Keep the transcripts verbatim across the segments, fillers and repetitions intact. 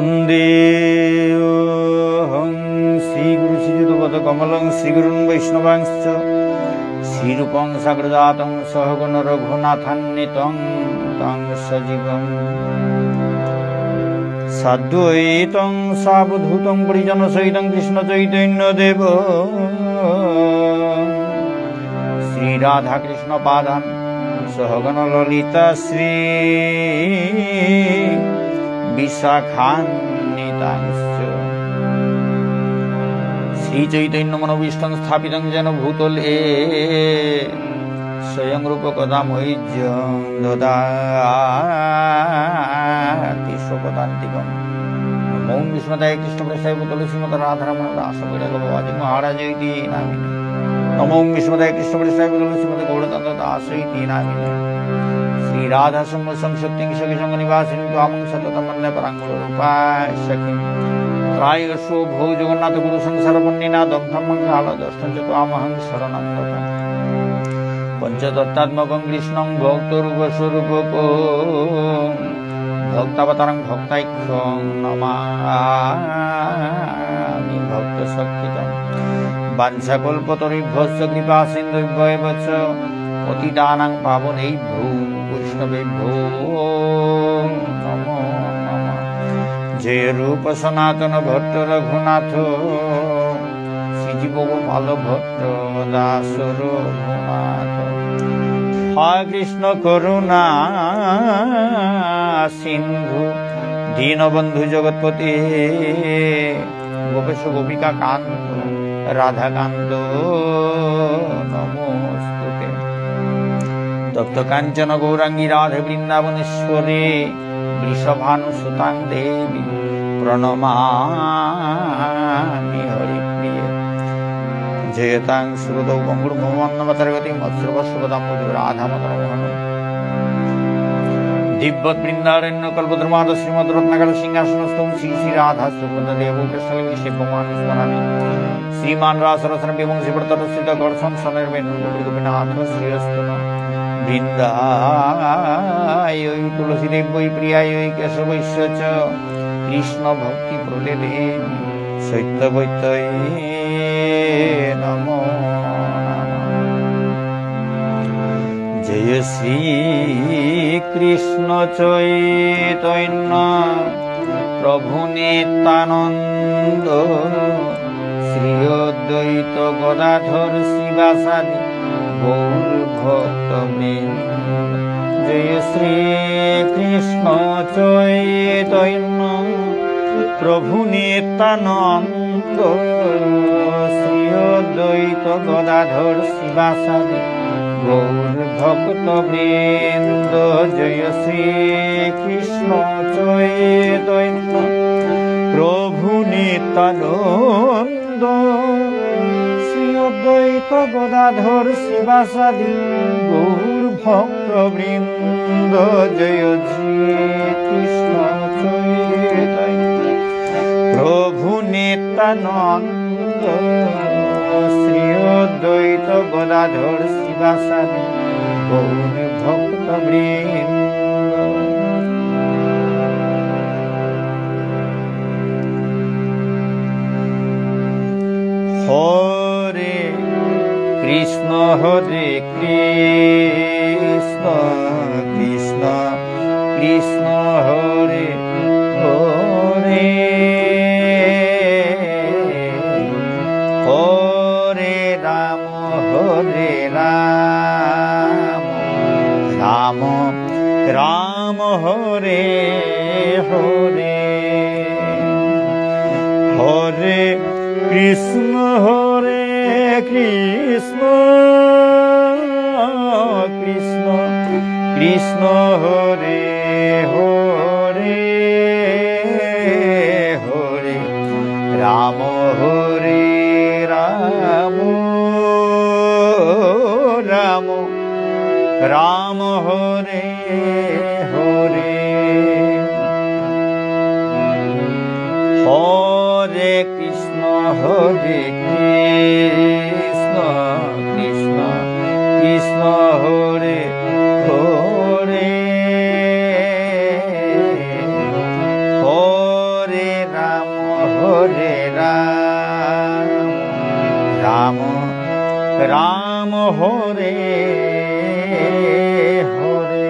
বন্দেহং শ্রীগুরু শ্রীযুতপদকমলং শ্রীগুরুন বৈষ্ণবাংশ্চ শ্রীরূপং সাগ্রজাতং সহগণ রঘুনাথান্বিতং তং সজীবং সাদ্বৈতং সাবধূতং পরিজনসহিতং কৃষ্ণচৈতন্যদেব শ্রীরাধাকৃষ্ণপাদান সহগণ ললিতা শ্রীবিশাখান্বিতাংশ্চ। শ্রীচৈতন্যমনোভীষ্টং স্থাপিতং যেন ভূতলে স্বয়ং রূপ কদা মহ্যং দদাতি স্বপদান্তিকম। নমো বিষ্ণুপাদায় কৃষ্ণপ্রেষ্ঠায় ভূতলে শ্রীমতে রাধারমণ দাস বিরল ভবাদি মহারাজ ইতি নামিনে। নমো বিষ্ণুপাদায় কৃষ্ণপ্রেষ্ঠায় ভূতলে শ্রীমতে গৌরচন্দ্র দাস ইতি নামিনে। শ্রীরাধা সম্বৎসং শক্তিং সখী সঙ্গ নিবাসিনী ত্বামং সততম বন্দে পরাং গুরুরূপাং সখীম্। ত্রায়স্ব ভো জগন্নাথ গুরো সংসারবহ্নিনা দগ্ধং মাং কালদষ্টং চ ত্বামহং শরণং গতঃ। পঞ্চতত্ত্বাত্মকং কৃষ্ণং ভক্তরূপস্বরূপকম্। ভক্তাবতারং ভক্তাখ্যং নমামি ভক্তশক্তিকম্। বাঞ্ছাকল্পতরুভ্যশ্চ কৃপাসিন্ধুভ্য এব চ। পতিতানাং পাবনেভ্যো বৈষ্ণবেভ্যো নমো নমঃ। জয় রূপ সনাতন ভট্ট রঘুনাথ, শ্রীজীব গোপাল ভট্ট দাস রঘুনাথ। হে কৃষ্ণ করুণা সিন্ধু দীনবন্ধু জগৎপতে, গোপেশ গোপিকা কান্ত রাধাকান্ত নমোস্তুতে। তপ্ত কাঞ্চন গৌরাঙ্গী রাধে বৃন্দাবনেশ্বরী, বৃষভানুসুতাং দেবী প্রণমামি হরিপ্রিয়ে। জয়তাং সুরতৌ পঙ্গোর্মম মন্দমতের্গতী মৎসর্বস্বপদাম্ভোজৌ রাধামদনমোহনৌ। দীব্যদ্বৃন্দারণ্যকল্পদ্রুমাধঃ শ্রীমদ্রত্নাগারসিংহাসনস্থৌ শ্রী শ্রী রাধাশ্রীলগোবিন্দদেবৌ প্রেষ্ঠালীভিঃ সেব্যমানৌ স্মরামি। শ্রীমান্ রাসরসারম্ভী বংশীবটতটস্থিতঃ কর্ষন্ বেণুস্বনৈর্গোপীর্গোপীনাথঃ শ্রিয়েস্তু নঃ। বৃন্দায়ৈ তুলসীদেব্যৈ প্রিয়ায়ৈ কেশবস্য চ কৃষ্ণভক্তিপ্রদে দেবী সত্যবত্যৈ নমো নমঃ। জয় শ্রী কৃষ্ণ চৈতন্য প্রভু নিত্যানন্দ শ্রী অদ্বৈত গদাধর শ্রীবাসাদি গৌর ভক্তবৃন্দ। জয় শ্রী কৃষ্ণ চৈতন্য প্রভু নিত্যানন্দ শ্রী অদ্বৈত গদাধর শ্রীবাসাদি গৌর ভক্তবৃন্দ। জয় শ্রী কৃষ্ণ চৈতন্য প্রভু নিত্যানন্দ শ্রী অদ্বৈত গদাধর শ্রীবাসাদি গৌর ভক্তবৃন্দ। জয় শ্রী কৃষ্ণ চৈতন্য প্রভু নিত্যানন্দ শ্রী অদ্বৈত গদাধর শ্রীবাসাদি গৌর ভক্তবৃন্দ। হরে কৃষ্ণ হরে কৃষ্ণ কৃষ্ণ কৃষ্ণ হরে হরে। হরে রাম হরে রাম রাম রাম হরে হরে। হরে কৃষ্ণ হরে কৃষ্ণ কৃষ্ণ কৃষ্ণ হরে হরে হরে রাম হরে রাম রাম রাম হরে হরে। হরে কৃষ্ণ হরে কৃষ্ণ কৃষ্ণ কৃষ্ণ হরে হরে। হরে রাম রাম হরে হরে।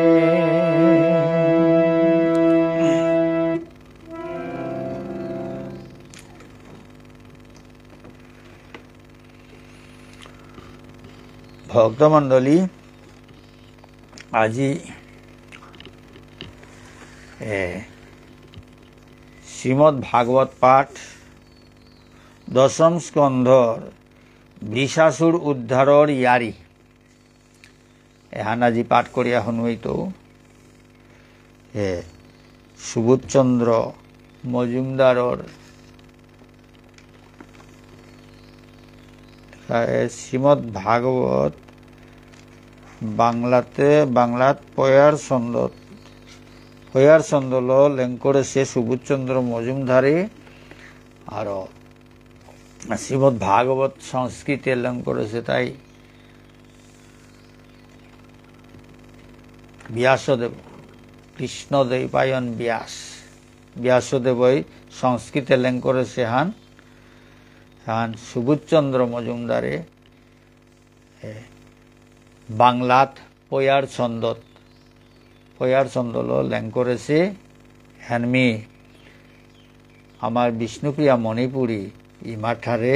ভক্তমণ্ডলী, আজি, এ, শ্রীমদ্ ভাগবত পাঠ, দশম স্কন্ধর বৃষাসুর উদ্ধারর ইয়ারি। এহান আজি পাঠ করিয়া হনুইতো, এ, সুবোধচন্দ্র মজুমদারর, এ, শ্রীমদ্ ভাগবত বাংলাতে, বাংলাত পয়ার ছন্দত, পয়ার ছন্দলো লেংকরেসে সুবোধচন্দ্র মজুমদারে, আর শ্রীমদ্ ভাগবত সংস্কৃতে লেংকরেসে তাই ব্যাসদেব, কৃষ্ণদ্বৈপায়ন ব্যাস, ব্যাসদেবই সংস্কৃতে লেংকরেসে হান, হান সুবোধচন্দ্র মজুমদারে, এ, বাংলাত পয়ার ছন্দত, পয়ার ছন্দলো লেংকরেসে, হান মি আমার বিষ্ণুপ্রিয়া মণিপুরী ইমাঠারে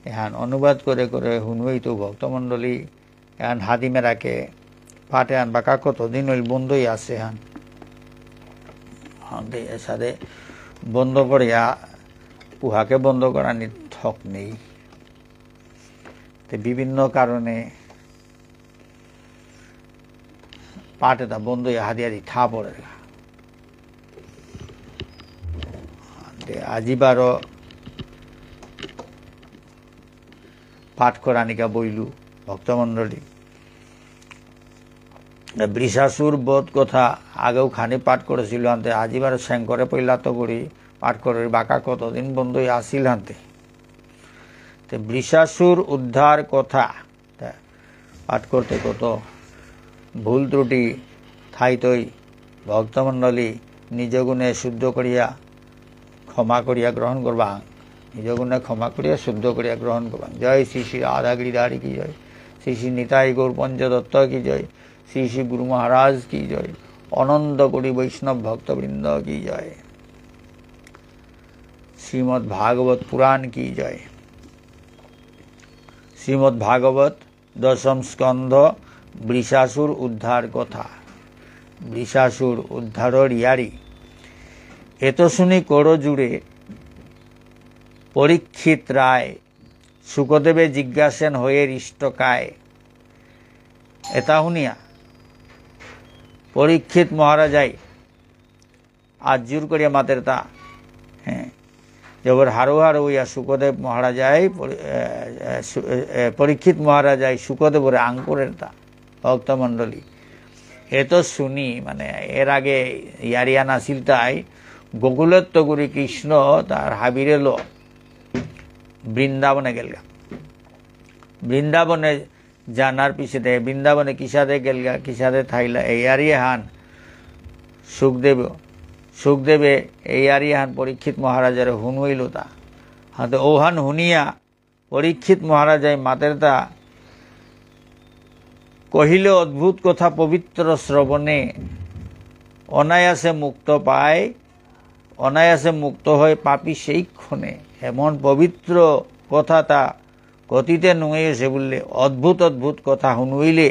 এহান অনুবাদ করে করে হুনুইতো ভক্তমণ্ডলী, এহান হাদি মেরাকে পাঠ এহান বাকা কতদিন হইল বন্ধই আছে হান। হান দে এসাদে বন্ধ করিয়া উহাকে বন্ধ করানি থক নেই। তে বিভিন্ন কারণে পাঠ এতা বন্ধ হইয়া হাদি হাদি থা পড়ে। তে আজি বারো পাঠ করানিকা বইলু ভক্তমণ্ডলী। বৃষাসুর বধ কথা আগেও খানি পাঠ করেছিল হানতে, আজি বারো শঙ্করে পইলাত করি পাঠ করে বাকা কতদিন বন্ধ হইয়া আসিল হানতে। তে বৃষাসুর উদ্ধার কথা তা পাঠ করতে কত ভুল ত্রুটি থাইতই, ভক্তমণ্ডলী নিজ গুণে শুদ্ধ করিয়া ক্ষমা করিয়া গ্রহণ করবাং, নিজ গুণে ক্ষমা করিয়া শুদ্ধ করিয়া গ্রহণ করবাং। জয় শ্রী শ্রী রাধা গিরিধারী কি জয়, শ্রী শ্রী নিতাই গৌর পঞ্চতত্ত্ব কি জয়, শ্রী শ্রী গুরু মহারাজ কি জয়, অনন্ত কোটি বৈষ্ণব ভক্তবৃন্দ কি জয়, শ্রীমদ্ ভাগবত পুরাণ কি জয়। শ্রীমদ্ ভাগবত দশম স্কন্ধ, বৃষাসুর উদ্ধার কথা। বৃষাসুর উদ্ধারর ইয়ারি। এত শুনি করজোড়ে পরীক্ষিত রায় শুকদেবে জিজ্ঞাসেন হয়ে হৃষ্টকায়। এতা শুনিয়া পরীক্ষিত মহারাজাই আত জোর করিয়া মাতেরতা। হ্যাঁ, জবর হারৌ হারৌ ইয়া শুকদেব মহারাজাই পরি-, এ, এ, শু-, এ, এ, পরীক্ষিত মহারাজাই শুকদেবরে আঙকরেরতা। ভক্তমণ্ডলী, এ তো শুনি, মানে, এর আগে ইয়ারিয়া নাছিল তাই, গোকুলত্ত গুরি কৃষ্ণ তার হাবিরেলো বৃন্দাবনে গেলগা। বৃন্দাবনে জানার পিছেদে বৃন্দাবনে কিসাদে গেলগা, কিসাদে থাইলা, এই ইয়ারি হান শুকদেব, শুকদেবে এই ইয়ারি হান পরীক্ষিত মহারাজারে হুনুইলতা। হাতে ওহান হুনিয়া পরীক্ষিত মহারাজাই মাতেরতা কহিলে অদ্ভুত কথা পবিত্র শ্রবণে, অনায়াসে মুক্ত পায়, অনায়াসে মুক্ত হয় পাপী সেই ক্ষণে। এমন পবিত্র কথা তা কতিতে নুঙেইসে বুললে, অদ্ভুত অদ্ভুত কথা হুনুইলে,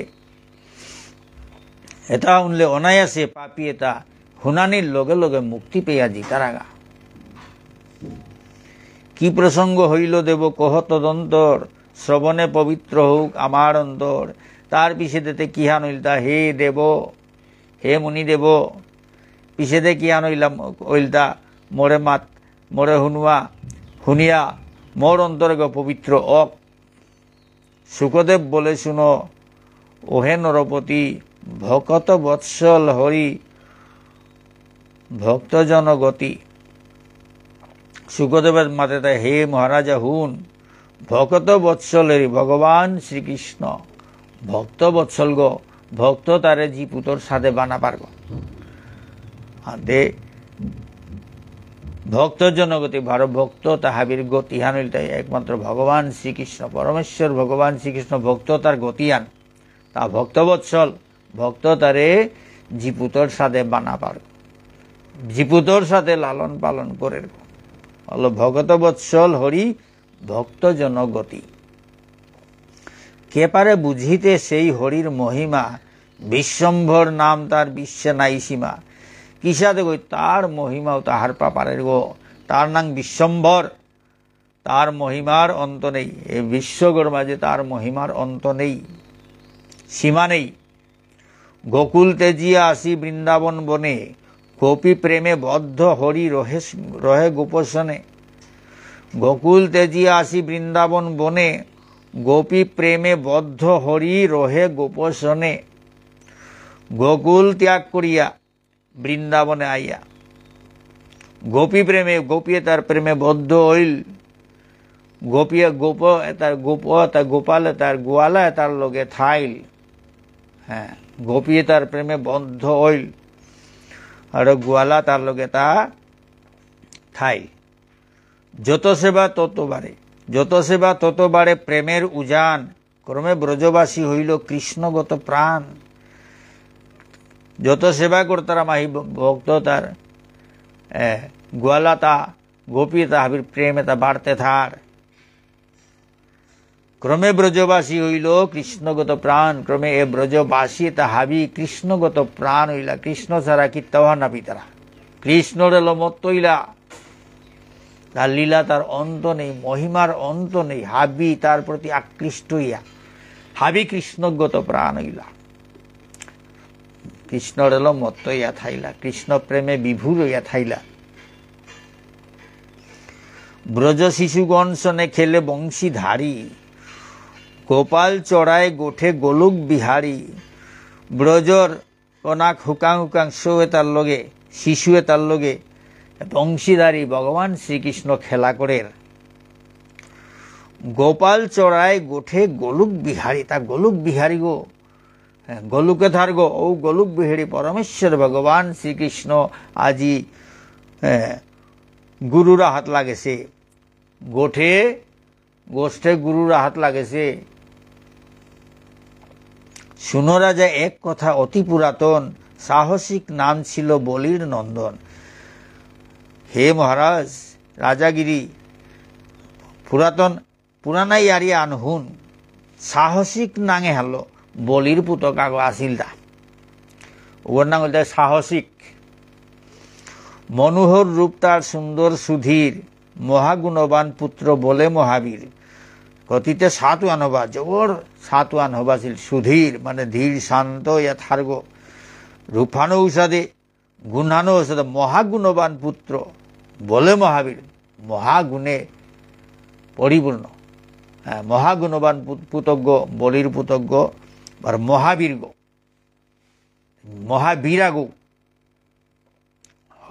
এতা হুনলে অনায়াসে পাপী এতা হুনানির লগে লগে মুক্তি পেয়া জিতারাগা। কি প্রসঙ্গ হইল দেব কহ তদন্তর, শ্রবণে পবিত্র হোক আমার অন্তর। তার পিছেদেতে কিহান হইলতা, হে দেব, হে মুনিদেব, পিছেদে কিহান হইলাম, হইলতা, মোরে মাত, মোরে হুনুয়া, হুনিয়া মোর অন্তরগ পবিত্র অক। শুকদেব বলে শুনো, ওহে নরপতি, ভকত বৎসল হরি, ভক্তজন গতি। শুকদেবের মাতেরতা, হে মহারাজা হুন, ভকত বৎসল হরি, ভগবান শ্রীকৃষ্ণ, ভক্ত বৎসলগ, ভক্ত তারে জি পুতর সাদে বানা পারগ। আদে ভক্ত জনগতি, বারো ভক্ত তা হাবির গতিহান ইলতাই একমাত্র ভগবান শ্রীকৃষ্ণ, পরমেশ্বর ভগবান শ্রীকৃষ্ণ ভক্ত তার গতিহান। তা ভক্তবৎসল, ভক্ত তারে জিপুতর সাথে বানা পার, জিপুতর সাথে লালন পালন করের। হলো ভগত বৎসল হরি ভক্ত জনগতি। কে পারে বুঝিতে সেই হরির মহিমা, বিশ্বম্ভর নাম তার বিশ্বে নাই সীমা। কিসাদে কই তার মহিমাও তাহার পাপারের গো, তার নাম বিশ্বম্ভর, তার মহিমার অন্ত নেই। এই বিশ্বগর মাঝে তার মহিমার অন্ত নেই, সীমা নেই। গোকুল ত্যাজিয়া আসি বৃন্দাবন বনে, গোপী প্রেমে বদ্ধ হরি রহে, রহে গোপসনে। গোকুল ত্যাজিয়া আসি বৃন্দাবন বনে, গোপী প্রেমে বদ্ধ হরি রহে গোপসনে। গোকুল ত্যাগ করিয়া বৃন্দাবনে আইয়া। গোপী প্রেমে, গোপী এতার প্রেমে বদ্ধ হইল। গোপী, গোপ এতার, গোপ এতা, গোপাল এতার, গোয়ালা এতার লগে থাইল। হ্যাঁ, গোপী এতার প্রেমে বদ্ধ হইল। আর গোয়ালা তার লগে তা থাইল। যত সেবা তত বাড়ে, যত সেবা তত বাড়ে প্রেমের উজান, ক্রমে ব্রজবাসী হইল কৃষ্ণগত প্রাণ। যত সেবা করতারা মাহি ভ-, ভক্ত তার, এ, গোয়ালা তা, গোপী তা হাবির প্রেম এতা বাড়তে থার। ক্রমে ব্রজবাসী হইল কৃষ্ণগত প্রাণ, ক্রমে এ ব্রজবাসী তা হাবি কৃষ্ণগত প্রাণ হইলা, কৃষ্ণ ছাড়া কিত্তাও না পিতারা। কৃষ্ণরে লমত্ত হইলা। তার লীলা তার অন্ত নেই, মহিমার অন্ত নেই, হাবি তার প্রতি আকৃষ্ট হইয়া, হাবি কৃষ্ণগত প্রাণ হইলা। কৃষ্ণর এলো মত্ত ইয়া থাইলা, কৃষ্ণ প্রেমে বিভোর ইয়া থাইলা। ব্রজ শিশুগণ সনে খেলে বংশীধারী, গোপাল চড়ায় গোঠে গোলক বিহারী। ব্রজর অনাক হুকাং হুকাং সৌ এতার লগে, শিশু এতার লগে বংশীধারী ভগবান শ্রীকৃষ্ণ খেলা করের। গোপাল চড়ায় গোঠে গোলক বিহারী, তা গোলক বিহারী গো, হ্যাঁ, গোলকে থার গো, ও গোলক বিহারী পরমেশ্বর ভগবান শ্রীকৃষ্ণ আজি, হ্যাঁ, গুরুর হাত লাগেছে। গোঠে গোষ্ঠে গুরুর হাত লাগেছে। শুনো রাজা এক কথা অতি পুরাতন, সাহসিক নাম ছিল বলির নন্দন। হে মহারাজ, রাজাগিরি পুরাতন, পুরানা ইয়ারি আনহুন, সাহসিক নাঙে হালো বলির পুতক আগো আসিল দা। ওর নাঙ হইল দা সাহসিক। মনোহর রূপ তার সুন্দর সুধীর, মহাগুণবান পুত্র বলে মহাবীর। গতিতে সাতওয়ান হবা, জবর সাতওয়ান হবা ছিল সুধীর, মানে ধীর শান্ত ইয়া থারগো। রূপহানও উসাদে, গুণহানও উসাদে, মহাগুণবান পুত্র বলে মহাবীর, মহাগুণে পরিপূর্ণ। হ্যাঁ, মহাগুণবান পুত-, পুতক গো, বলির পুতক গো, আর মহাবীর গো। মহাবীরাগো।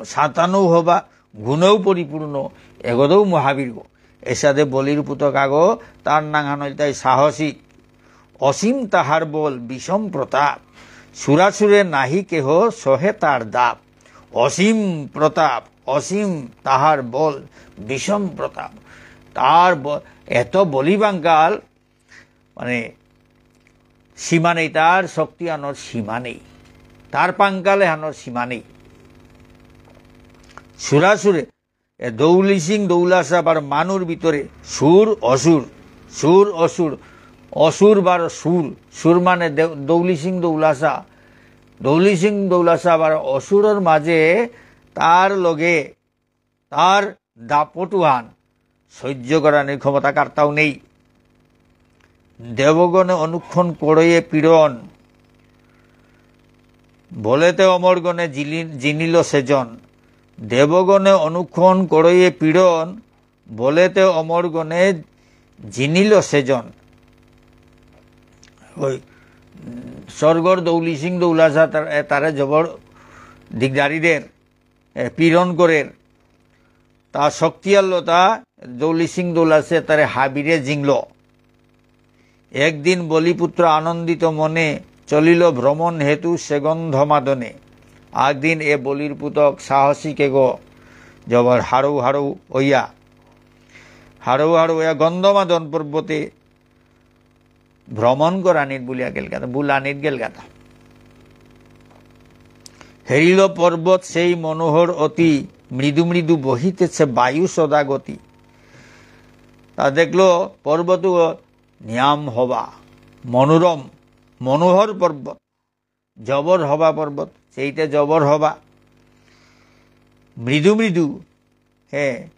সাতানু হবা, গুণেও পরিপূর্ণ, এগদেও মহাবীরগো। এসাদে বলির পুতক আগো, তার নাঙহান হইল তাই সাহসিক। অসীম তাহার বল, বিষম প্রতাপ। সুরাসুরে নাহি কেহ সহে তার দাপ। অসীম প্রতাপ, অসীম তাহার বল, বিষম প্রতাপ। তার ব-, এত বলি বাঙ্গাল, মানে, সীমা নেই, তার শক্তি আনোর সীমা নেই, তার পাঙ্কালে হানোর সীমা নেই। সুরাসুরে, এ দৌলি সিং দৌলাসা বারো মানুর ভিতরে সুর অসুর, সুর অসুর, অসুর বারো সুর, সুর মানে দে-, দৌলি সিং দৌলাসা, দৌলি সিং দৌলাসা বারো অসুরর মাঝে তার লগে তার দাপটহান সহ্য করানির ক্ষমতা কারতাও নেই। দেবগণে অনুক্ষণ করয়ে পীড়ন, বলেতে অমরগণে জিলি-, জিনিল সেজন। দেবগণে অনুক্ষণ করয়ে পীড়ন, বলেতে অমরগণে জিনিল সেজন। ওই, উম, স্বর্গর দৌলি সিং দৌলাসা তার-, এ, তারে জবর দিগদারি দের। এ, পীড়ন করের। তা শক্তিয়াল্লতা দৌলি সিং দৌলাসে তারে হাবিরে জিংল। একদিন বলিপুত্র আনন্দিত মনে চলিল ভ্রমণ হেতু সেগন্ধ মাদনে। একদিন এ বলির পুতক সাহসিক এগো জবর হারৌ হারৌ অইয়া, হারৌ হারৌ অইয়া গন্ধমাদন পর্বতে ভ্রমণ করানিত বুলিয়া গেলগাতা, বুলানিত গেলগাতা। হেরিল পর্বত সেই মনোহর অতি, মৃদু মৃদু বহিতেছে বায়ু সদা গতি। তা দেখলো পর্বত নিয়াম হবা, মনোরম, মনোহর পর্বত, জবর হবা পর্বত, সেইটা জবর হবা। মৃদু মৃদু, হ্যাঁ,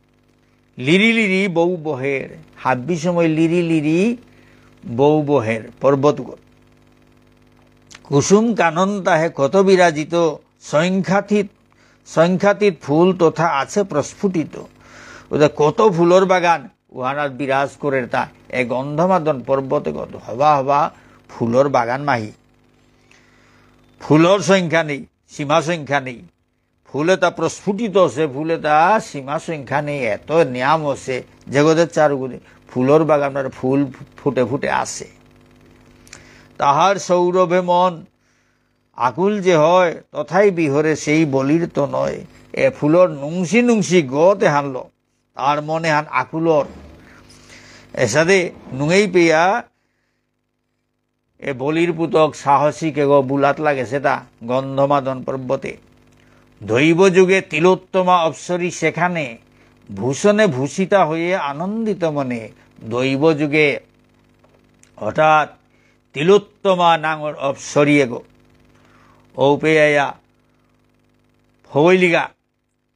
লিরি লিরি বউ বহের, হাব্বি সময় লিরি লিরি বউ বহের পর্বতগত। কুসুম কানন তাহে কত বিরাজিত, সংখ্যাতীত, সংখ্যাতীত ফুল তথা আছে প্রস্ফুটিত। ওদের কত ফুলর বাগান, উহানাত বিরাজ করের তা, এ গন্ধমাদন পর্বতগত, হবা হবা ফুলর বাগান মাহি। ফুলর সংখ্যা নেই, সীমা সংখ্যা নেই। ফুল এতা প্রস্ফুটিত আছে, ফুল এতা সীমা সংখ্যা নেই, এত নিয়াম আছে, জগতের চারুগুদে ফুলর বাগানর ফুল ফুটে ফুটে আছে। তাহার সৌরভে মন আকুল যে হয়, তথায় বিহরে সেই বলির তনয়। এ ফুলর নুংসি নুংসি গত এহানলো, তার মন এহান আকুলর। এসাদে নুঙেই পেয়া এ বলির পুতক সাহসিক এগো বুলাত লাগেসেতা গন্ধমাদন পর্বতে। দৈব যোগে তিলোত্তমা অপ্সরী সেখানে, ভূষণে ভূষিতা হয়ে আনন্দিত মনে। দৈব যোগে হঠাৎ তিলোত্তমা নাঙর অপ্সরী এগো ঔপেয়া ফবৈলিগা,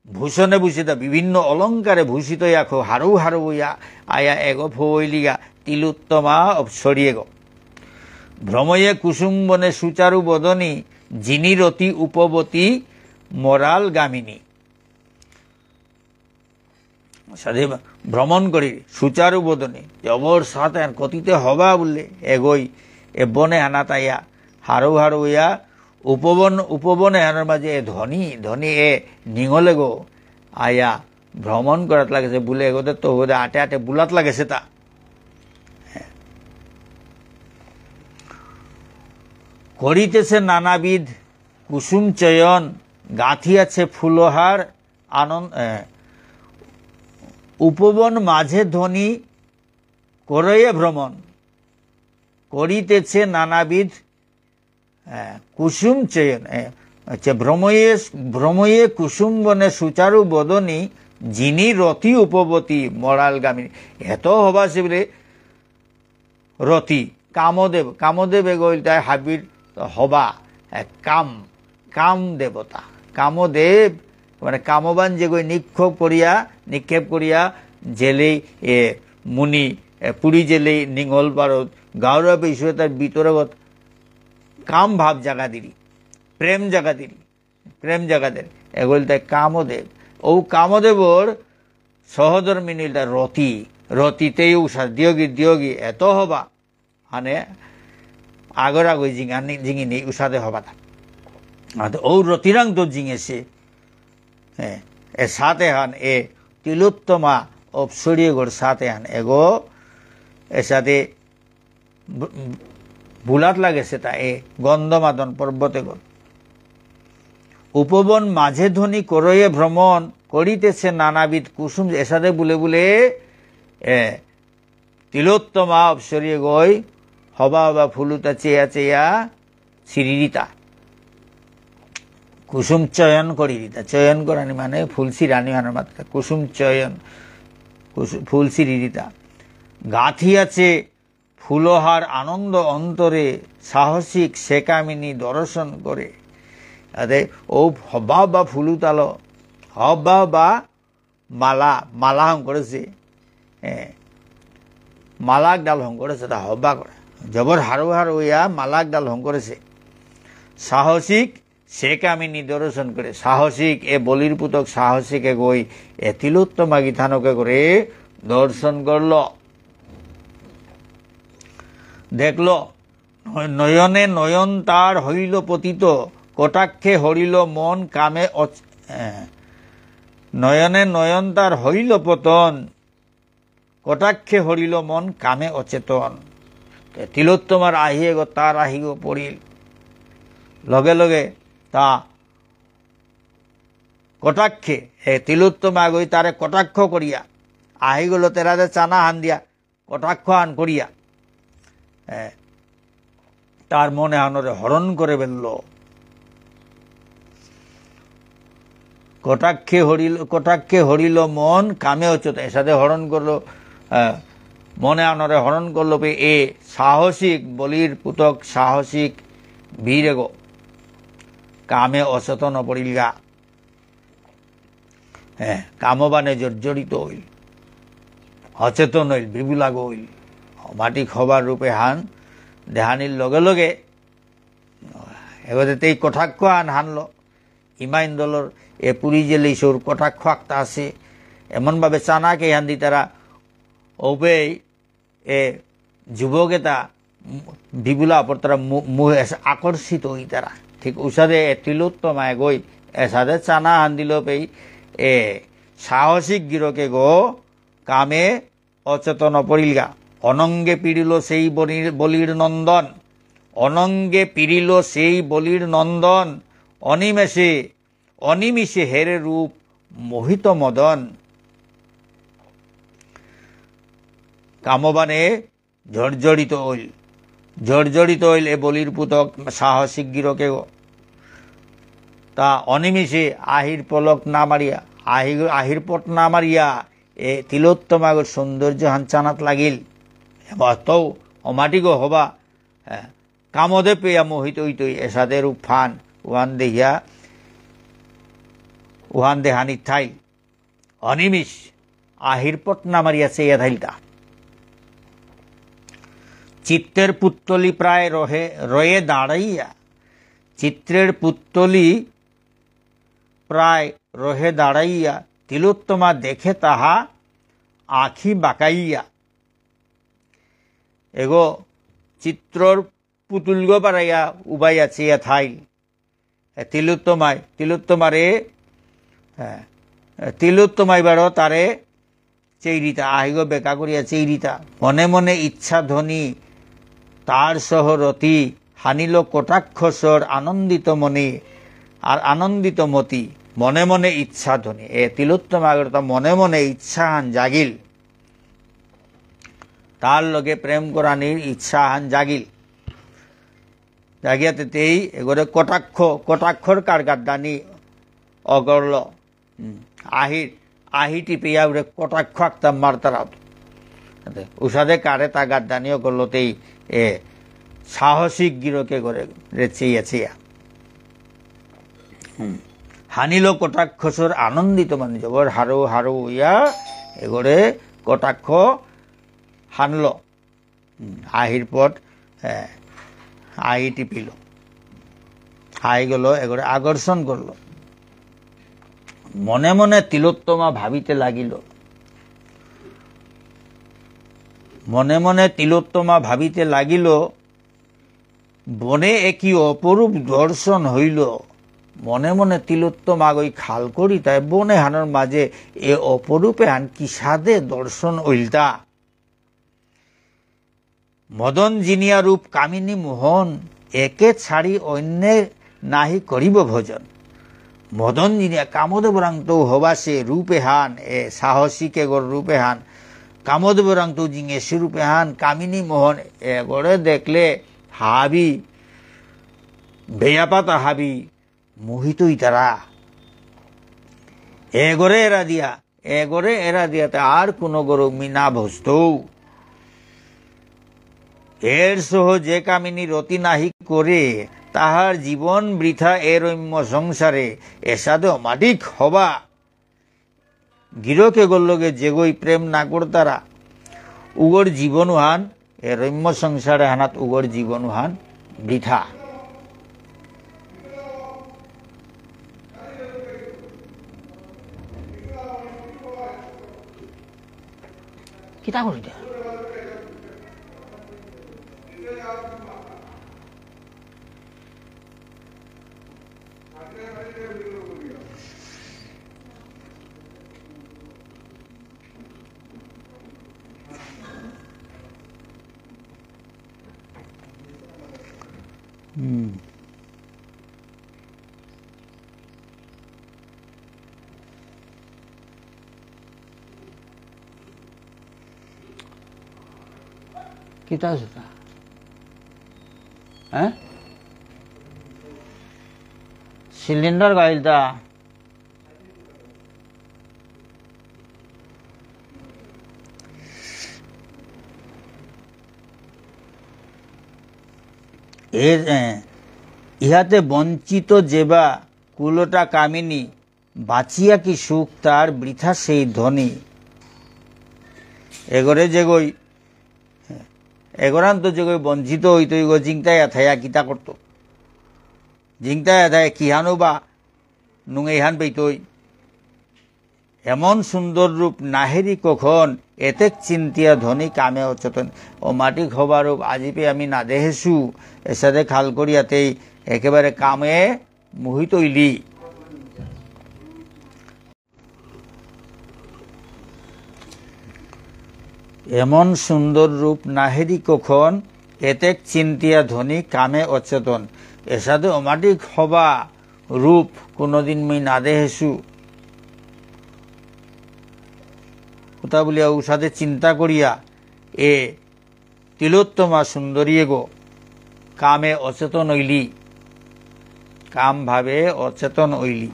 ভূষণে ভূষিতা, বিভিন্ন অলংকারে ভূষিত ইয়া খুব হারৌ হারৌ ইয়া আয়া এগো ফবৈলিগা তিলোত্তমা অপ্সরী এগো। ভ্রময়ে কুসুম বনে সুচারু বদনী, যিনি রতি উপবতী মরাল গামিনী। সাথে ভ্রমণ করি সুচারু বদনী, জবর সাথে আর কতিতে হবা বললে এগোই এ বনে হানাত আয়া হারৌ হারৌ ইয়া উপবন, উপবন এহানর মাঝে এ ধনী, ধনী এ নিঙলেগো আয়া ভ্রমণ করাত লাগেসে, বুলে এগোতে তো বোধে আটে আটে বুলাত লাগেসেতা। করিতেছে নানাবিধ কুসুম চয়ন, গাঁথিয়াছে ফুলহার আনন্দ, এ, উপবন মাঝে ধনী করয়ে ভ্রমণ, করিতেছে নানাবিধ হ্যাঁ, কুসুম চয়ন, এ, আচ্ছা, ভ্রময়ে, ভ্রময়ে কুসুম বনে সুচারু বদনী, যিনি রতি উপবতী মরাল গামিনী। এত হবা সে বলে রতি, কামদেব, কামদেব এগো ইলতাই হাবির হবা, এ, কাম, কাম দেবতা। কামদেব, মানে কামবান যেগো নিক্ষেপ করিয়া, নিক্ষেপ করিয়া, জেলেই, এ, মুনি, এ, পুরী জেলেই নিঙল পারত, গাউরা বিষয় তার ভিতরগত কাম ভাব জাগা দিরি, প্রেম জাগা দিরি, প্রেম জাগা দিরি। এগো ইলতাই কামদেব। ও কামদেবর সহধর্মিনী ইলতাই রতি, রতিতেই উষা দিয়োগী, দিয়োগী, এত হবা। মানে, আগর আগই জিঙানি, জিঙিনি উষাদে হবা তা। আর তো ও রতিরাং তো জিঙেসে। হ্যাঁ, এ সাথে হান, এ তিলোত্তমা অপ্সরী এগোর সাথে হান, এগো, এসাদে বু-, বুলাত লাগেসেতা এ গন্ধমাদন পর্বতেগত। উপবন মাঝে ধনী করয়ে ভ্রমণ, করিতেছে নানাবিধ কুসুম, এসাদে বুলে বুলে, এ, তিলোত্তমা অপ্সরী এগোই, হবা হবা ফুলুতা চেয়া চেয়া, চিরিরিতা। কুসুম চয়ন করিরিতা। চয়ন করানি মানে ফুল চিরানি মানে মাত্র। কুসুম চয়ন, কুসু-, ফুল চিরিরিতা। গাঁথিয়াছে ফুলহার আনন্দ অন্তরে, সাহসিক সে কামিনী দর্শন করে। আদে ও হবা হবা ফুলুতালো, হবা হবা মালা, মালা হঙকরেসে। এ, মালা একডাল হঙকরেসে, তা হবা করে। জবর হারৌ হারৌ ইয়া মালা একডাল হঙকরেসে। সাহসিক সে কামিনী দর্শন করে। সাহসিক, এ বলির পুতক সাহসিক এগোই, এ তিলোত্তমা গিথানকে করে দর্শন করল। দেখল, নয়নে নয়ন তার হইল পতিত, কটাক্ষে হরিল মন কামে অচ-, এ, নয়নে নয়ন তার হইল পতন, কটাক্ষে হরিল মন কামে অচেতন। তে তিলোত্তমার আহিগো, তার আহিগো পড়িল। লগে লগে তা কটাক্ষে, এ তিলোত্তমা গই তারে কটাক্ষ করিয়া, আহিগলো তেরাদে চানা হান দিয়া, কটাক্ষ আন করিয়া, এ, তার মন এহানরে হরণ করে বেলল। কটাক্ষে হরিল, কটাক্ষে হরিল মন, কামে অচেতন, এসাদে হরণ করল, এ, মন এহানরে হরণ করল পে এ সাহসিক, বলির পুতক সাহসিক বীর এগো, কামে অচেতন পড়িলগা। হ্যাঁ, কামবানে জর্জরিত হইল, অচেতন হইল, বিবুলাগ হইল। অমাটিক হবার রূপ এহান দেহানির লগে লগে এগোতে তেই কটাক্ষ আন হানলো। ইমাইন দলর এ পুরী জেলে ইসুর কটাক্ষ আক্তা আছে। এমনভাবে চানাকে হান দি তারা ওবেই এ যুবক এতা বিবুলা অপর তারা মু-, মুহে এসে আকর্ষিত হই তারা। ঠিক উসাদে এ তিলোত্তমা এগই এসাদে চানা হান দিল পেই এ সাহসিক গিরকে গো কামে অচেতন পড়িলগা। অনঙ্গে পীড়িল সেই বলির, বলির নন্দন। অনঙ্গে পীড়িল সেই বলির নন্দন। অনিমেষে, অনিমিষে হেরে রূপ মোহিত মদন। কামবানে জর্জরিত হইল। জর্জরিত হইল এ বলির পুতক সাহসিক গিরকে গো। তা অনিমিষে আহির পলক না মারিয়া, আহি-, আহির পট না মারিয়া, এ তিলোত্তমাগর সৌন্দর্য হান চানাত লাগিল। এবার তো অমাটিগো হবা, হ্যাঁ, কামদে পেয়া মোহিত হইতই এসাদে রূপ ফান, উহান দেহিয়া, উহান দেহানি থাইল। অনিমিষ, আহির পট না মারিয়া চেয়া থাইলতা। চিত্রের পুত্তলি প্রায় রহে, রয়ে দাঁড়াইয়া, চিত্রের পুত্তলি প্রায় রহে দাঁড়াইয়া, তিলোত্তমা দেখে তাহা আঁখি বাঁকাইয়া। এগো চিত্রর পুতুলগো বারাইয়া উবাইয়া চেয়া থাইল। এ, তিলোত্তমাই, তিলোত্তমারে, হ্যাঁ, এ, তিলোত্তমাই বারো তারে চেইরিতা, আহিগো বেকা করিয়া চেইরিতা। মনে মনে ইচ্ছা ধ্বনি, তার সহ রতি, হানিল কটাক্ষস্বর আনন্দিত মনে, আর আনন্দিত মতি। মনে মনে ইচ্ছা ধ্বনি। এ তিলোত্তমাগর তা মনে মনে ইচ্ছা হান জাগিল। তার লগে প্রেম করানির ইচ্ছা হান জাগিল। জাগিয়াতে তেই এগরে কটাক্ষ, কটাক্ষর কারগাদ্দানি অগরল। হুম। আহির, আহি টিপিয়া উরে কটাক্ষ আকতা মারতারাত। উসাদে কারে তা গাদ্দানি অগরল তেই এ সাহসিক গিরকে করে রে চেয়া চেয়া। হুম। হানিল কটাক্ষস্বর আনন্দিত মনে, জবর হারৌ হারৌ ইয়া এগরে কটাক্ষ হানল। হুম, আহির পট, এ, আহি টিপিল। আহি গেল, এগরে আকর্ষণ করল। মনে মনে তিলোত্তমা ভাবিতে লাগিল। মনে মনে তিলোত্তমা ভাবিতে লাগিল, বনে একই অপরূপ দর্শন হইল। মনে মনে তিলোত্তমাগই খাল করি তাই বনে হানর মাঝে এ অপরূপে হান কিসাদে দর্শন হইলতা। মদন জিনিয়া রূপ কামিনী মোহন, একে ছাড়ি অন্যে নাহি করিব ভজন। মদন জিনিয়া কামদেবরাংত হবাসে রূপে হান, এ সাহসিক এগর রূপে হান, কামদেবরাংত জিঙেসে রূপে হান, কামিনী মোহন, এগরে দেখলে হাবি, বেয়াপাতা হাবি, মোহিত ইতারা। এগরে এরা দিয়া এগরে এরা দিয়াতে আর কোনো গরু মি না ভজতৌ। এর সহ যে কামিনী রতি নাহি করে, তাহার জীবন বৃথা এ রম্য সংসারে, এসাদে অমাটিক হবা। গিরকে গল্লগে যেগই প্রেম না করতারা, উগর জীবন হান এ রম্য সংসারে হানাত উগর জীবন হান বৃথা। কিতা করি দে? হুম। কিতা আছে তা? হ্যাঁ? সিলিন্ডার গাইল তা। এর, এ, ইহাতে বঞ্চিত যেবা কুলটা কামিনী, বাঁচিয়া কি সুখ তার বৃথা সেই ধনী। এগরে যেগই, এগরান্ত যেগই বঞ্চিত হইতই গো জিংতায়া থায়া কিতা করতো। জিংতায়া থায়া কিহানো বা নুঙেইহান পেইতই। এমন সুন্দর রূপ নাহেরি কখন, এতেক চিন্তিয়া ধনী কামে অচেতন। ও মাটি খবা রূপ আজিপে আমি না দেহেসু, এসাদে খাল করিয়াতেই একেবারে কামে মোহিত হইলি। এমন সুন্দর রূপ নাহেরি কখন, এতেক চিন্তিয়া ধনী কামে অচেতন। এসাদে অমাটিক হবা রূপ কোনোদিন মুই না দেহেসু। ওটা বলিয়া উসাদে চিন্তা করিয়া এ তিলোত্তমা সুন্দরী এগো কামে অচেতন হইলি, কাম ভাবে অচেতন হইলি।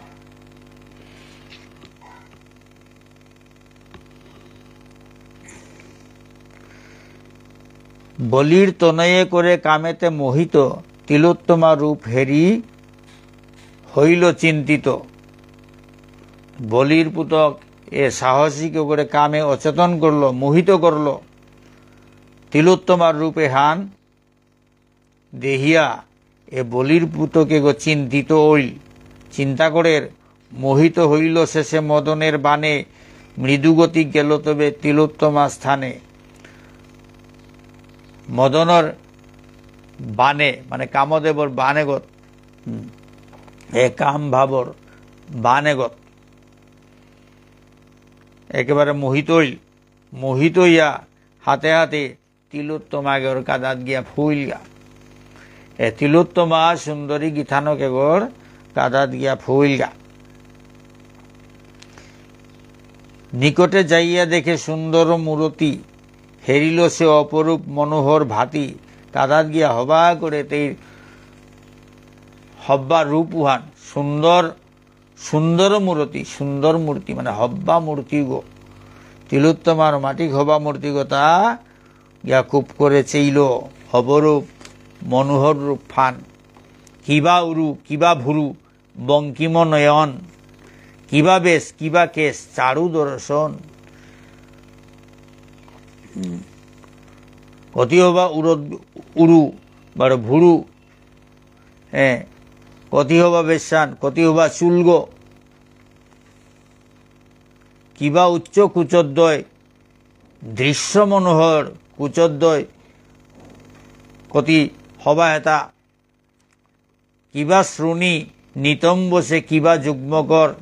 বলির তনয়ে করে কামেতে মোহিত, তিলোত্তমা রূপ হেরি হইল চিন্তিত। বলির পুতক এ সাহসিক করে কামে অচেতন করলো, মোহিত করলো। তিলোত্তমার রূপে হান দেহিয়া এ বলির পুতকে গো চিন্তিত হইল, চিন্তা করের, মোহিত হইল শেষে মদনের বাণে, মৃদুগতি গেল তবে তিলোত্তমা স্থানে। মদনর বাণে, মানে কামদেবর বাণেগত, হুম, এ কাম ভাবর বাণেগত একেবারে মোহিত হইল, মোহিত হইয়া হাতে হাতে তিলোত্তমাগর কাদাত গিয়া ফুইলগা। এ তিলোত্তমা সুন্দরী গিথানকেগর কাদাত গিয়া ফুইলগা। নিকটে যাইয়া দেখে সুন্দর মূরতি, হেরিল সে অপরূপ মনোহর ভাতি। কাদাত গিয়া হবা করে তেই হব্বা রূপ উহান সুন্দর সুন্দর মূরতি, সুন্দর মূর্তি, মানে হব্বা মূর্তিগো। তিলোত্তমার মাটিক হবা মূর্তিগো তা গিয়া খুব করে চেইল, হবরূপ, মনোহর রূপ ফান। কিবা উরু, কিবা ভুরু, বঙ্কিম নয়ন, কিবা বেশ, কিবা কেশ, চারু দর্শন। হুম। কতি হবা উরদ-, উরু, বারো ভুরু, এ, কতি হবা বেশান, কতি হবা চুলগো, কিবা উচ্চ কুচদ্বয়, দৃশ্য মনোহর কুচদ্বয়, কতি হবা হেতা, কিবা শ্রোণী নিতম্ব সে, কিবা যুগ্মকর,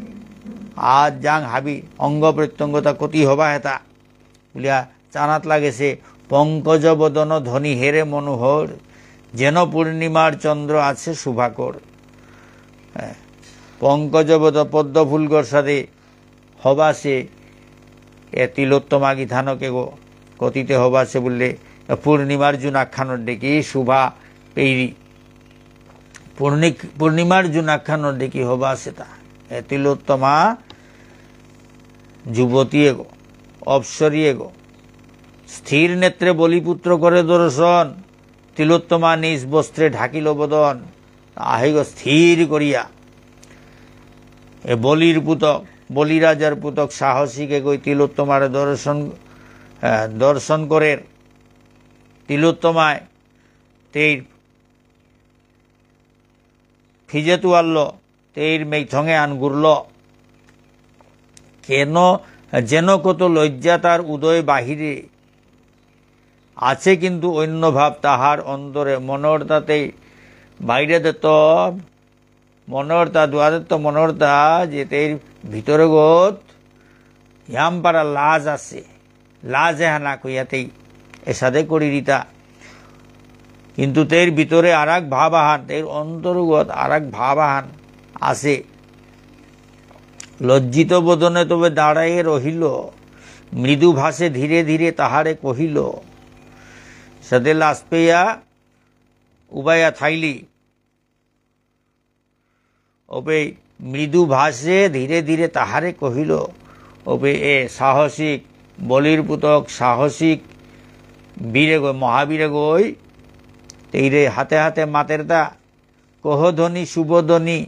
আজ জাং হাবি অঙ্গ প্রত্যঙ্গতা কতি হবা হেতা। বুলিয়া চানাত লাগেসে, পঙ্কজ বদন ধনী হেরে মনোহর, যেন পূর্ণিমার চন্দ্র আছে শুভাকর। হ্যাঁ, পঙ্কজ বদ-, পদ্ম ফুলগর সাদে হবাসে, এ তিলোত্তমা গিথানকেগো, কতিতে হবাসে বুললে, পূর্ণিমার জুনাকহানর দেখি শোভা পেইরি। পূর্ণি-, পূর্ণিমার জুনাকহানর দেখি হবাসে তা। এ তিলোত্তমা যুবতী এগো, অপ্সরী এগো। স্থির নেত্রে বলিপুত্র করে দর্শন, তিলোত্তমা নিজ বস্ত্রে ঢাকিল বদন। আহিগ স্থির করিয়া। এ বলির পুতক, বলিরাজার পুতক সাহসিক এগই তিলোত্তমারে দর্শন, আহ, দর্শন করের। তিলোত্তমায় তেইর ফিজে তুয়াল্ল, তেইর মেইথঙে আনগুরল। কেন যেন কত লজ্জা তার উদয় বাহিরে। আছে কিন্তু অন্য ভাব তাহার অন্তরে। মনর তাতেই বাইরে দে তো, মনর তা দুয়ারে তো মনর তা যে তেইর ভিতরে গত ইয়াম পারা লাজ আছে। লাজে হানা কইয়াতেই এসাদে করি দিতা। কিন্তু তের ভিতরে আরাক ভাব আহান, তের অন্তরগত আরাক ভাব আহান আছে। লজ্জিত বদনে তবে দাঁড়াইয়া রহিল, মৃদু ভাষে ধীরে ধীরে তাহারে কহিল, সাদে লাজ পেয়া উবায়া থাইলি। ওবে মৃদু ভাষে ধীরে ধীরে তাহারে কহিল, ওবে এ সাহসিক, বলির পুতক, সাহসিক বীরে গই, মহাবীরে গই, তেইরে হাতে হাতে মাতেরতা, কহ ধনী শুভধনী,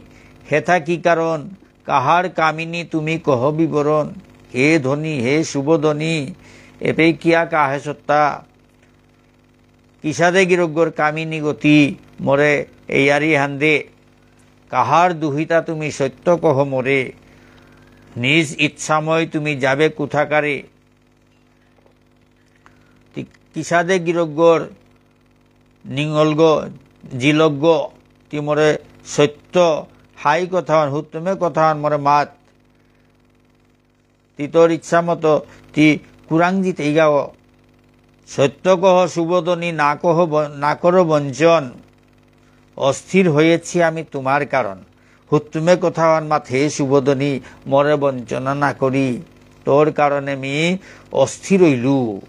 হেথা কি কারণ, কাহার কামিনী তুমি কহ বিবরণ। হে ধনী, হে শুভধনী, এপে কিয়া কাহে সত্তা? কিসাদে গিরকগর কামিনী গতি মোরে এয়ারি হান্দে। কাহার দুহিতা তুমি সত্য কহ মোরে। নিজ ইচ্ছাময় তুমি যাবে কোথাকারে। তি কিসাদে গিরকগর নিঙলগ, জিলকগ, তি মোরে সত্য হাই কথাহান, হুতুমে কথাহান মোরে মাত। তি তোর ইচ্ছা মতো তি কুরাং জিতেইগাও। সত্য কহ শুভধনী, না কহ ব-, না করো বঞ্চন। অস্থির হয়েছি আমি তোমার কারণ। হুতুমে কথাহান মাত হে শুভধনী, মোরে বঞ্চনা না করি। তোর কারণে মি অস্থির হইলু।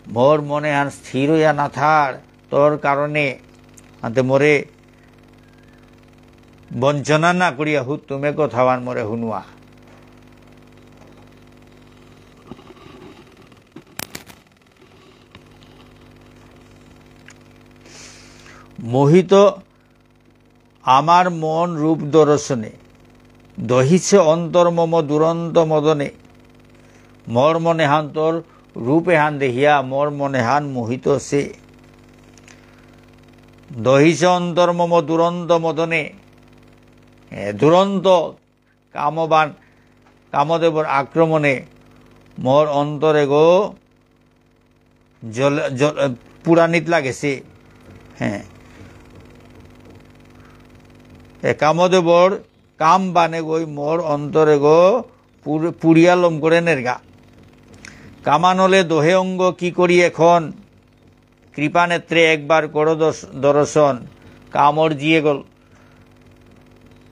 মোর মনেহান স্থির হইয়া না থার। তোর কারণে, আনতে মোরে বঞ্চনা না করিয়া হুতুমে কথাহান মোরে হুনুয়া। মোহিত আমার মন রূপ দর্শনে, দহিছে অন্তর মম দুরন্ত মদনে। মোর মনেহান তোর রূপেহান দেখিয়া মোর মনেহান মোহিত সে। দহিছে অন্তর মম দুরন্ত মদনে। এ, দুরন্ত কামবান, কামদেবর আক্রমণে মোর অন্তরেগ জল-, জল-, পুরানিত লাগেছে। হ্যাঁ। এ কামদেবর কাম বানে গই মোর অন্তরেগ পুর-, পুড়িয়া লম করে নেরগা। কামানলে দহে অঙ্গ কি করি এখন? কৃপা নেত্রে একবার করো দর্শ-, দর্শন। কামর জিয়ে গল-,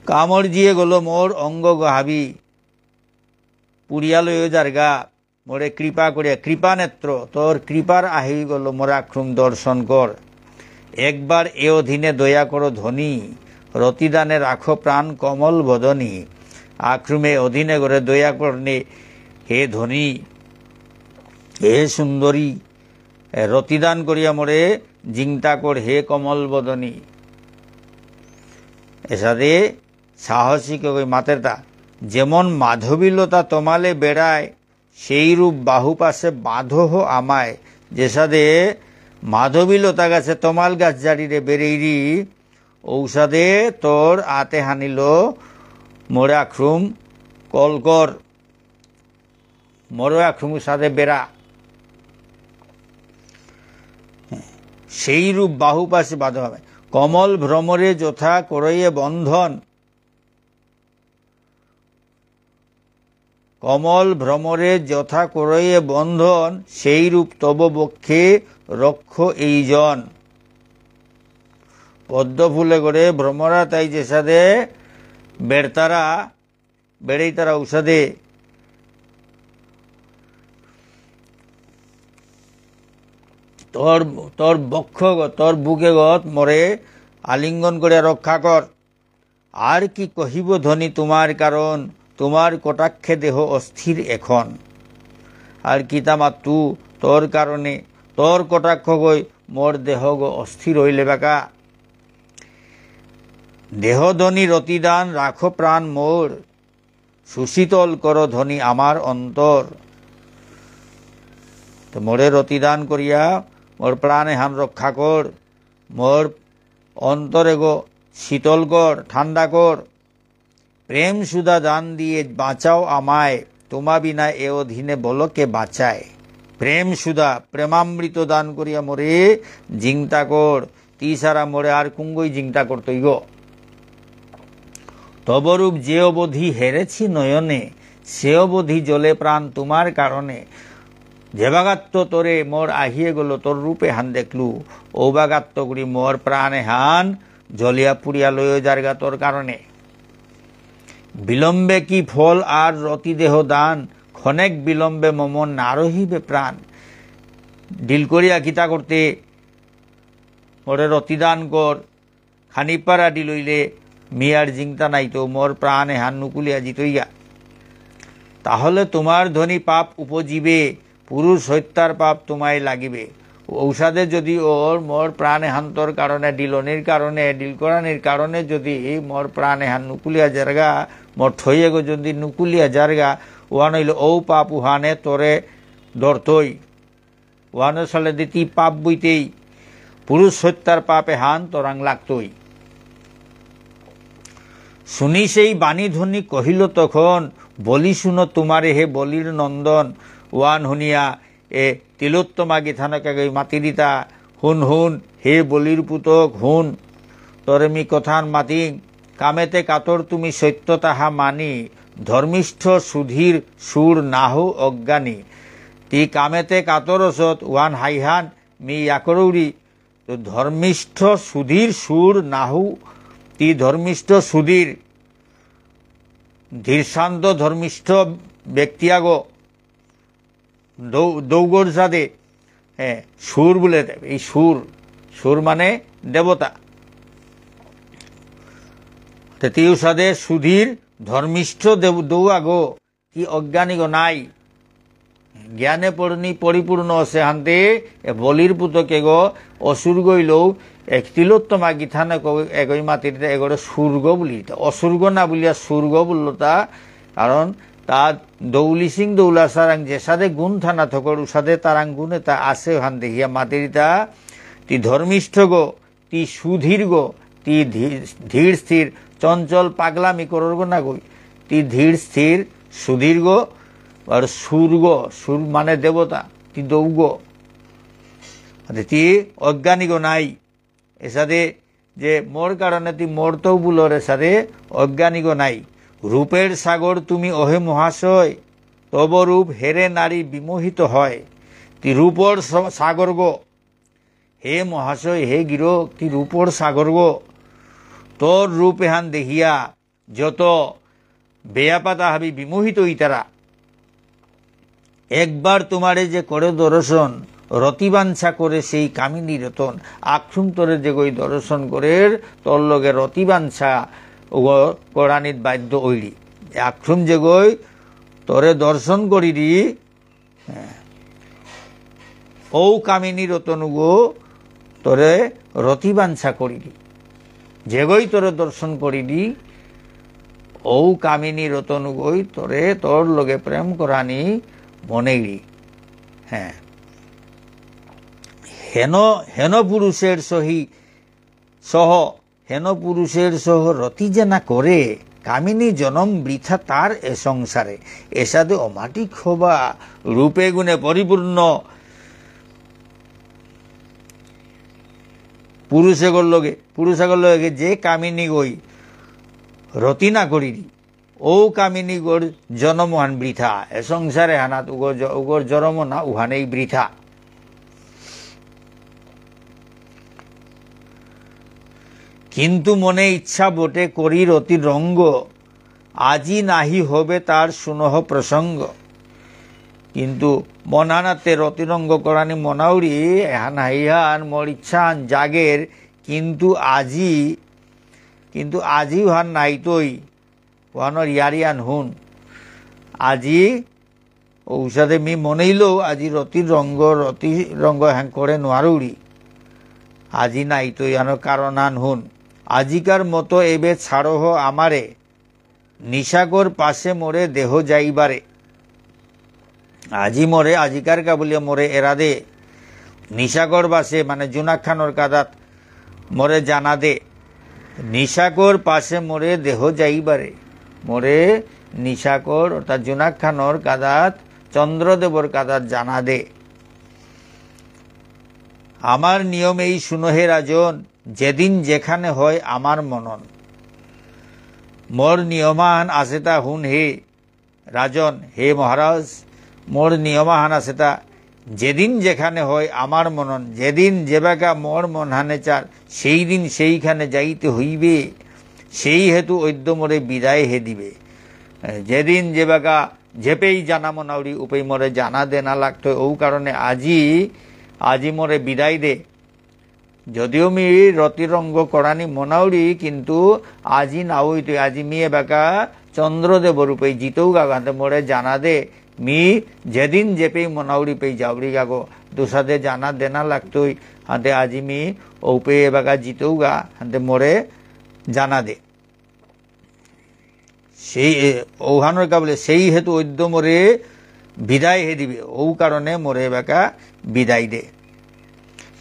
কামর জিয়ে গল মোর অঙ্গগ হাবি। পুড়িয়া লইও যারগা। মোরে কৃপা করিয়া, কৃপা নেত্র, তোর কৃপার আহিগল মোরে আক্রুম দর্শন কর। একবার এ অধীনে দয়া করো ধনী, রতিদানে রাখো প্রাণ কমল বদনী। আক্রুমে অধীনে করে দয়া করনে, হে ধনী, হে সুন্দরী, এ রতিদান করিয়া মোরে জিংতা কর, হে কমল বদনী। এসাদে সাহসিক গই মাতেরতা, যেমন মাধবীলতা তমালে বেড়ায়, সেই রূপ বাহুপাশে বাঁধহ আমায়। যেসাদে মাধবী লতা গাছে তমাল গাছ জারিরে বেড়েইরি, ঔসাদে তোর আতে হানিল মোরে আখরুম কলকর, মোরে আখরুম সাদে বেড়া। সেই রূপ বাহুপাশে বাঁধহ আমায়। কমল ভ্রমরে যথা করয়ে বন্ধন, কমল ভ্রমরে যথা করয়ে বন্ধন, সেই রূপ তব বক্ষে রক্ষ এই জন। পদ্ম ফুলে করে ভ্রমরা তাই যেসাদে বেড়তারা, বেড়েইতারা ঔসাদে। তোর, তোর বক্ষগ-, তোর বুকেগত মোরে আলিঙ্গন করে রক্ষা কর। আর কি কহিব ধনী তোমার কারণ, তোমার কটাক্ষে দেহ অস্থির এখন। আর কিতা মাতু তোর কারণে, তোর কটাক্ষগই মোর দেহগ অস্থির হইলে বাকা। দেহ ধনী রতিদান রাখো প্রাণ মোর, সুশীতল কর ধনী আমার অন্তর। তো মোরে রতিদান করিয়া মোর প্রাণ এহান রক্ষা কর, মোর অন্তরেগ শীতল কর, ঠান্ডা কর। প্রেম সুধা দান দিয়ে বাঁচাও আমায়, তোমা বিনা এ অধীনে বলো কে বাঁচায়। প্রেম সুধা, প্রেমামৃত দান করিয়া মোরে জিংতা কর, তি সারা মোরে আর কুঙ্গই জিংতা করতই গো। তব রূপ যে অবধি হেরেছি নয়নে, সে অবধি জ্বলে প্রাণ তোমার কারণে। যে বাগাত্ত তোরে মোর আহিয়ে গেল, তোর রূপেহান দেখলু, ও বাগাত্ত করি মোর প্রাণেহান জ্বলিয়া পুড়িয়া লইয়া যারগা তোর কারণে। বিলম্বে কি ফল আর রতি দেহ দান, ক্ষণেক বিলম্বে মম না রহিবে প্রাণ। ডিল করিয়া কিতা করতে, মোরে রতি দান কর, খানি পারা ডিল হইলে মি আর জিংতা নাই তো, মোর প্রাণ এহান নুকুলিয়া জিতইগা। তাহলে তোমার ধনী পাপ উপজিবে, পুরুষ হত্যার পাপ তোমায় লাগিবে। ঔসাদে যদি ওর মোর প্রাণ এহান্তর কারণে, ডিলনির কারণে, ডিল করানির কারণে যদি মোর প্রাণ এহান নুকুলিয়া যারগা, মোর থইয়েগো যদি নুকুলিয়া যারগা, ওহান হইলে ঔ পাপ উহানে তোরে ধরতই। ওহানো সালে দিতি পাপ বইতেই, পুরুষ হত্যার পাপ এহান তোরাং লাগতই। শুনি সেই বাণী ধনী কহিল তখন, বলি শুনো তোমারে হে বলির নন্দন। ওহান হুনিয়া এ তিলোত্তমা গিথানকে গই মাতি দিতা, হুন হুন, হে বলির পুতক হুন, তোরে মি কথান মাতিং, কামেতে কাতর তুমি সত্য তাহা মানি, ধর্মিষ্ঠ সুধীর শূর নাহু অজ্ঞানী। তি কামেতে কাতর অসত, ওহান হাইহান মি ইয়াকরৌরি। তো ধর্মিষ্ঠ সুধীর শূর নাহু, তি ধর্মিষ্ঠ সুধীর, ধীরশান্ত ধর্মিষ্ঠ ব্যক্তি আগো, দৌ-, দৌগর সাদে, হ্যাঁ, শূর বুলে দে-, এই শূর, শূর মানে দেবতা। তে তিউ সাদে সুধীর ধর্মিষ্ঠ দেব-, দৌ আগো, কি অজ্ঞানীগ নাই। জ্ঞানে পরিণী-, পরিপূর্ণ আছে হানতে, এ বলির পুতক এগো অসুরগ ইলেও, এক তিলোত্তমা গিথানক এগই মাতিতে এগরে শূরগ বুলিতে। অসুরগ না বুলিয়া শূরগ বুললতা, কারণ তা দৌলি সিং দৌলা সারাং যেসাদে গুণ থানা থকর উসাদে তারাং গুণ এতা আছে হান দেহিয়া মাতিরিতা। তি ধর্মিষ্ঠগ, তি সুধীরগ, তি ধী-, ধীর স্থির, চঞ্চল পাগলামি কররগ না গই। তি ধীর স্থির, সুধীরগ, আর শূরগ, শূর মানে দেবতা, তি দৌগ। আতে তি অজ্ঞানীগ নাই। এসাদে যে মোর কারণে তুই মরতৌ বুলর এসাদে অজ্ঞানীগ নাই। রূপের সাগর তুমি অহে মহাশয়, তব রূপ হেরে নারী বিমোহিত হয়। তুই রূপর স-, সাগরগ, হে মহাশয়, হে গিরক, তুই রূপর সাগরগ, তোর রূপ এহান দেখিয়া যত বেয়াপাতা হাবি বিমোহিত হইতারা। একবার তোমারে যে করে দর্শন, রতিবাঞ্ছা করে সেই কামিনী রতন। আক্রুম তোরে যেগই দর্শন করের, তোর লগে রতিবাঞ্ছা ও করানিত বাধ্য হইলি। আক্রুম যেগই তোরে দর্শন করিরি, হ্যাঁ। ঔ কামিনী রতনগো তোরে রতিবাঞ্ছা করিরি। যেগই তোরে দর্শন করিরি, ঔ কামিনী রতনগই তোরে তোর লগে প্রেম করানি মনেইরি। হ্যাঁ। হেন, হেন পুরুষের সহি, সহ হেন পুরুষের সহ রতি যে না করে, কামিনী জনম বৃথা তার এ সংসারে। এসাদে অমাটি খোবা রূপে গুণে পরিপূর্ণ পুরুষেগর লগে, পুরুষেগর লগে যে কামিনীগই রতি না করিরি, ঔ কামিনীগর জনমহান বৃথা, এ সংসার এহানাত উগর জ-, উগর জনম না উহানেই বৃথা। কিন্তু মনে ইচ্ছা বটে করি রতি রঙ্গ, আজি নাহি হবে তার সুনহ প্রসঙ্গ। কিন্তু মনহানাতে রতি রঙ্গ করানি মনাউরি, এহান হাইহান মোর ইচ্ছাহান জাগের, কিন্তু আজি, কিন্তু আজি উহান নাইতই। ওহানর ইয়ারিহান হুন। আজি ঔসাদে মি মনেইলেও আজি রতির রঙ্গ, রতি রঙ্গ হ্যাং করে নোয়ারুরি। আজি নাইতই, ইয়ানোর কারণহান হুন। আজিকার মতো এবে ছাড়হ আমারে, নিশাকর পাশে মোরে দেহ যাইবারে। আজি মোরে, আজিকার কা বুলিয়া মোরে এরা দে। নিশাকর বাসে, মানে জুনাক খানর কাদাত মোরে জানা দে। নিশাকর পাশে মোরে দেহ যাইবারে। মোরে নিশাকর, অর্থাৎ জুনাক খানর কাদাত, চন্দ্রদেবর কাদাত জানা দে। আমার নিয়ম এই শুনো হে রাজন, যেদিন যেখানে হয় আমার মনন। মোর নিয়মহান আছে তা হুন হে রাজন, হে মহারাজ, মোর নিয়মহান আছে তা, যেদিন যেখানে হয় আমার মনন, যেদিন যেবাকা মোর মনহানে চার, সেই দিন সেইখানে যাইতে হইবে, সেই হেতু অদ্য মোরে বিদায় হে দিবে। যেদিন যেবাকা যেপেই জানা মনাউরি উপেই মোরে জানা দেনা লাগতো, ঔ কারণে আজি আজি মোরে বিদায় দে। যদিও মি রতিরঙ্গ করানি মনাউরি, কিন্তু আজি না অইতই, আজি মি এবাকা চন্দ্রদেব রূপে জিতৌগা, হাতে মোরে জানা দে, মি যেদিন যেপেই মনাউরি পেই যাউরি গাগো, দুসাদে জানা দেনা লাগতই, হাতে আজি মি ঔপে এবাকা জিতৌগা, হাতে মোরে জানা দে। সেই, এ, ঔহানর কা বুলে, সেই হেতু অদ্য মোরে বিদায় হে দিবে, ঔ কারণে মোরে এবাকা বিদায় দে।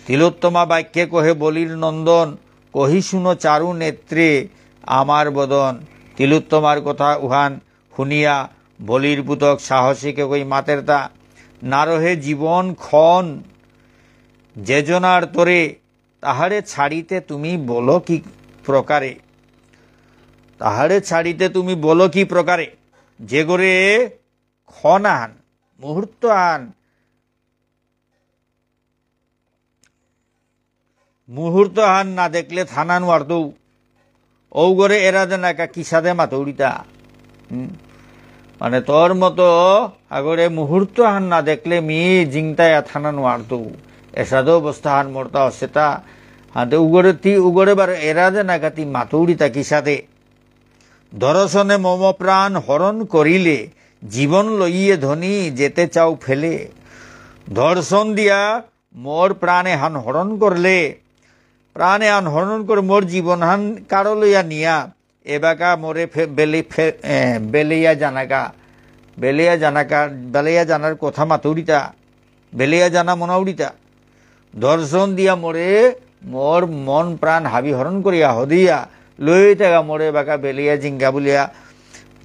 তিলোত্তমা বাক্যে কহে বলির নন্দন, কহি শুনো চারু নেত্রে আমার বদন। তিলোত্তমার কথা উহান শুনিয়া বলির পুতক সাহসীকে কই মাতেরতা, না রহে জীবন ক্ষণ যে জনার তরে, তাহারে ছাড়িতে তুমি বলো কি প্রকারে? তাহারে ছাড়িতে তুমি বলো কি প্রকারে? যেগরে ক্ষণ আহান, মুহূর্ত আহান, মুহূর্ত আহান না দেখলে থানা নুয়ারতৌ। ঔগরে এরা দেনাকা কিসাদে মাতৌরিতা। হুম? মানে তোর মতো আগরে মুহূর্ত আহান না দেখলে মি জিংতায়া থানা নুয়ারতৌ। এসাদে অবস্থা হান মোরতা অসেতা। হাতে উগরে তি, উগরে বার এরা দেনাকা তি মাতৌরিতা কিসাদে। দর্শনে মম প্রাণ হরণ করিলে, জীবন লইয়ে ধনী যেতে চাও ফেলে। দর্শন দিয়া মোর প্রাণ এহান হরণ করলে, প্রাণ এহান হরণ করে মোর জীবন হান কারো লইয়া নিয়া, এবাকা মোরে ফে-, বেলে-, ফে-, এ, বেলেয়া জানাকা, বেলেয়া জানাকা, বেলেয়া জানার কথা মাতুরিতা, বেলেয়া জানা মনাউরিতা। দর্শন দিয়া মোরে মোর মন প্রাণ হাবি হরণ করিয়া হদিয়া লইতেগা মোরে এবাকা বেলেয়া জিঙ্গা বুলিয়া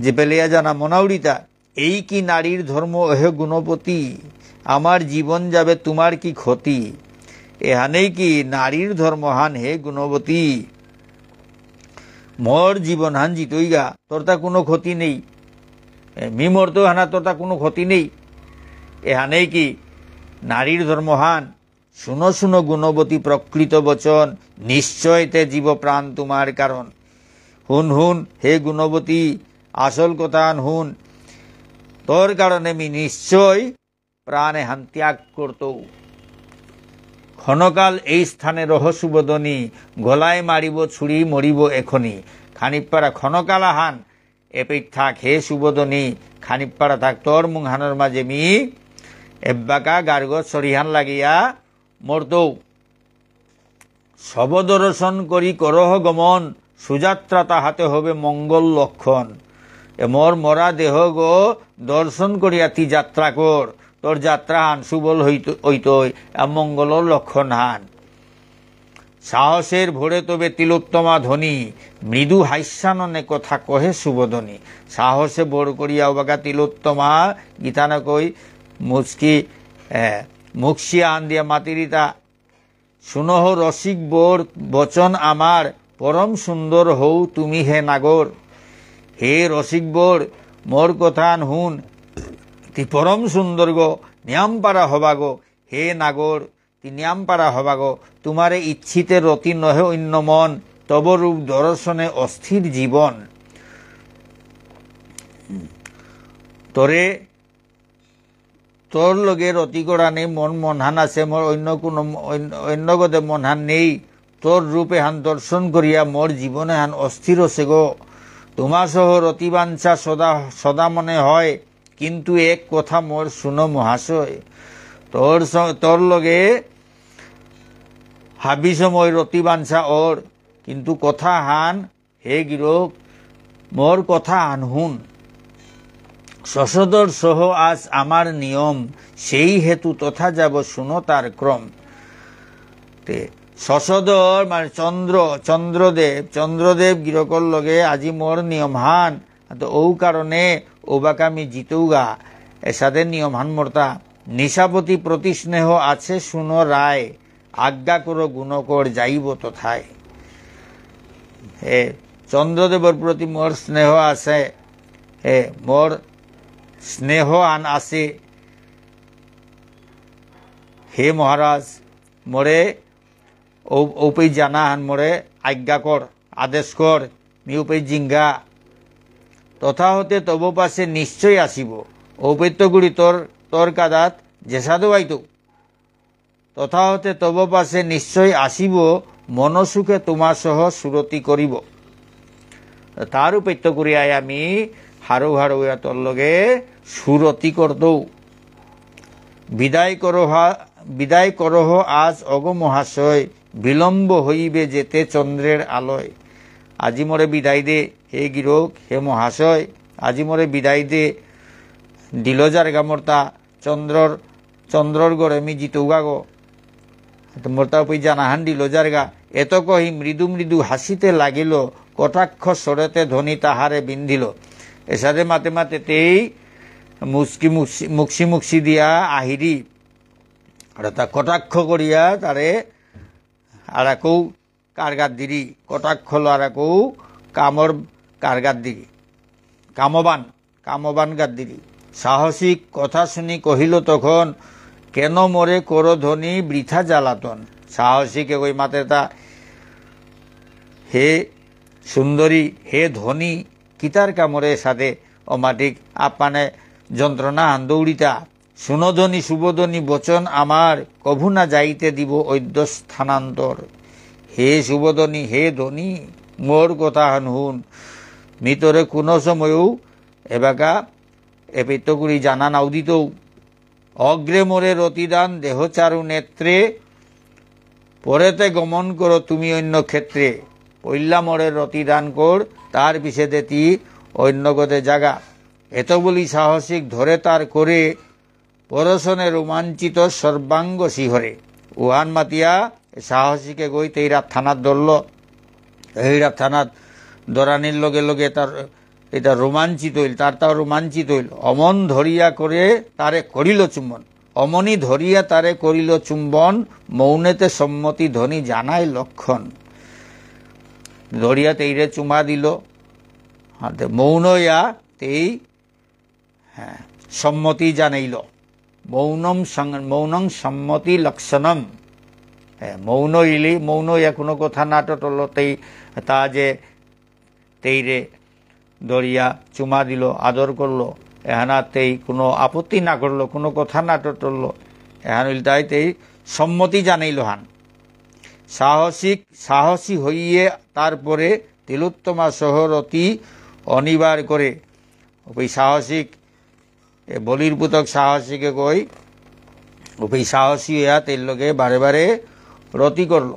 যে বেলেয়া জানা মনাউরিতা। এই কি নারীর ধর্ম ওহে গুণবতী? আমার জীবন যাবে তোমার কি ক্ষতি? এহানেই কি নারীর ধর্ম হান হে গুণবতী? মোর জীবন হান জিতইগা, তোর তা কোনো ক্ষতি নেই। এ, মি মরতো হানা তোর তা কোনো ক্ষতি নেই। এহানেই কি নারীর ধর্ম হান? শুনো শুনো গুণবতী প্রকৃত বচন, নিশ্চয় তে জীব প্রাণ তোমার কারণ। হুন হুন, হে গুণবতী, আসল কথা হুন, তোর কারণে মি নিশ্চয় প্রাণ এহান ত্যাগ করতৌ। ক্ষণকাল এই স্থানে রহ সুবদনী, গলায় মারিব ছুরি মরিব এখনি। খানিপারা ক্ষণকাল আহান এপেই থাক হে সুবদনী, খানিপারা থাক তোর মুংহানর মাঝে মি এব্বাকা গার্গ সরিহান লাগিয়া মরতৌ। শব দর্শন করি করহ গমন, সুযাত্রা তাহাতে হবে মঙ্গল লক্ষণ। এ মোর মরা দেহগ দর্শন করিয়া তি যাত্রা কর, তোর যাত্রা হান সুবল হইত-, হইতই, আর মঙ্গলর লক্ষণ হান। সাহসের ভরে তবে তিলোত্তমা ধনী, মৃদু হাস্যাননে কথা কহে সুবদনী। সাহসে ভর করিয়া অবাকা তিলোত্তমা গিথানকই মুচকি, এ, মুখসিয়া আন দিয়া মাতিরিতা, শুনহ রসিক বর বচন আমার, পরম সুন্দর হও তুমি হে নাগর। হে রসিক বর, মোর কথান হুন, তি পরম সুন্দর গো, নিয়াম পারা হবা গো, হে নাগর, তি নিয়াম পারা হবা গো, তোমারে ইচ্ছিতে রতি নহে অন্য মন, তব রূপ দর্শনে অস্থির জীবন। তোরে তোর লগে রতি করানি মন মনহান আছে, মোর অন্য কোনো ম-, অন্য, অন্য গদে মনহান নেই। তোর রূপ এহান দর্শন করিয়া মোর জীবন এহান অস্থির আছে গো। তোমা সহ রতি বাঞ্ছা সদা, সদা মনে হয়, কিন্তু এক কথা মোর শুনো মহাশয়। তোর স-, তোর লগে হাবি সময় রতি বাঞ্ছা অর, কিন্তু কথা হান হে গিরক, মোর কথা আনহুন। শশধর সহ আজ আমার নিয়ম, সেই হেতু তথা যাব শুনো তার ক্রম। তে শশধর মানে চন্দ্র, চন্দ্রদেব, চন্দ্রদেব গিরকর লগে আজি মোর নিয়ম হান, তো ঔ কারণে ঔবাকা মি জিতৌগা, এসাদে নিয়ম হান মোরতা। নিশাপতি প্রতি স্নেহ আছে শুনো রায়, আজ্ঞা করো গুণকর যাইব তথায়। হে চন্দ্রদেবর প্রতি মোর স্নেহ আছে, হে মোর স্নেহ আন আছে। হে মহারাজ, মোরে ঔ-, ঔপেই জানা হান মোরে আজ্ঞা কর, আদেশ কর, মি ঔপেই জিঙ্গা। তথা হতে তব পাশে নিশ্চয় আসিব। ঔপেত্য গুড়ি তোর, তোর কাদাত যেসাদে আইতৌ। তথাহতে তব পাশে নিশ্চয় আসিব, মনসুখে তোমা সহ সুরতি করিব। তার উপেত্য করিয়াই আমি হারৌ হারৌ ইয়া তোর লগে সুরতি করতৌ। বিদায় করহা, বিদায় করহ আজ অগ মহাশয়, বিলম্ব হইবে যেতে চন্দ্রের আলোয়। আজি মোরে বিদায় দে, হে গিরক, হে মহাশয়, আজি মোরে বিদায় দে, দিল যারগা মোরতা চন্দ্রর, চন্দ্রর গরে মি জিতৌগাগো। তো মোরতা উপি জানাহান দিল যারগা। এত কহি মৃদু মৃদু হাসিতে লাগিল, কটাক্ষ স্বরেতে ধ্বনি তাহারে বিন্ধিল। এসাদে মাতে মাতে তেই মুচকি মুচি, মুকসি মুকসি দিয়া আহিরি। আর তা কটাক্ষ করিয়া তারে আর আকৌ কারগাত দিরি, কটাক্ষ লো আর আকৌ কামর কারগাত দিরি। কামবান, কামবান গাত দিরি। সাহসিক কথা শুনি কহিল তখন, "কেন মোরে কর ধনী বৃথা জ্বালাতন?" সাহসিকে কই মাতেতা, "হে সুন্দরী, হে ধনী, কিতার কা মোরে সাদে অমাটিক আপানে যন্ত্রণা আন্দৌড়িতা?" "শুনধ্বনি শুভধ্বনি বচন আমার, কভু না যাইতে দিব অদ্য স্থানান্তর।" হে শুভধ্বনি, হে ধ্বনি, মোর কথা হান হুন। মি তোরে কোনো সময়ও এবাকা এপিত্ত করি জানা নাও দিতৌ। "অগ্রে মোরে রতিদান দেহচারু নেত্রে, পরেতে গমন করো তুমি অন্য ক্ষেত্রে।" পইলা মোরে রতিদান কর, তার পিছেদে তি অন্য গতে যাগা। এত বলি সাহসিক ধরে তার করে, পরশনে রোমাঞ্চিত সর্বাঙ্গ শিহরে। উহান মাতিয়া সাহসিকে গই তেইরা থানাত ধরল। এইরা থানাত ধরানির লগে লগে তার এটা রোমাঞ্চিত হইল, তার তাও রোমাঞ্চিত হইল। অমন ধরিয়া করে তারে করিল চুম্বন। অমনি ধরিয়া তারে করিল চুম্বন, মৌনেতে সম্মতি ধ্বনি জানায় লক্ষণ। ধরিয়া তেইরে চুমা দিল। হাতে মৌন ইয়া তেই হ্যাঁ, সম্মতি জানাইল। মৌনম সং-, মৌনং সম্মতি লক্ষণম। হ্যাঁ, মৌন ইলি, মৌন ইয়া কোনো কথা না টটলতেই তা যে তেইরে দরিয়া চুমা দিল, আদর করল, এহানাতেই কোনো আপত্তি না করল, কোনো কথা না টটলল, এহান ইলতাই তেই সম্মতি জানাইল হান। সাহসিক, সাহসী হইয়ে তারপরে তিলোত্তমা সহ রতি অনিবার করে উপেই সাহসিক, এ বলির পুতক সাহসিকে কই, উপেই সাহসী হইয়া তের লগে বারে বারে রতি করল।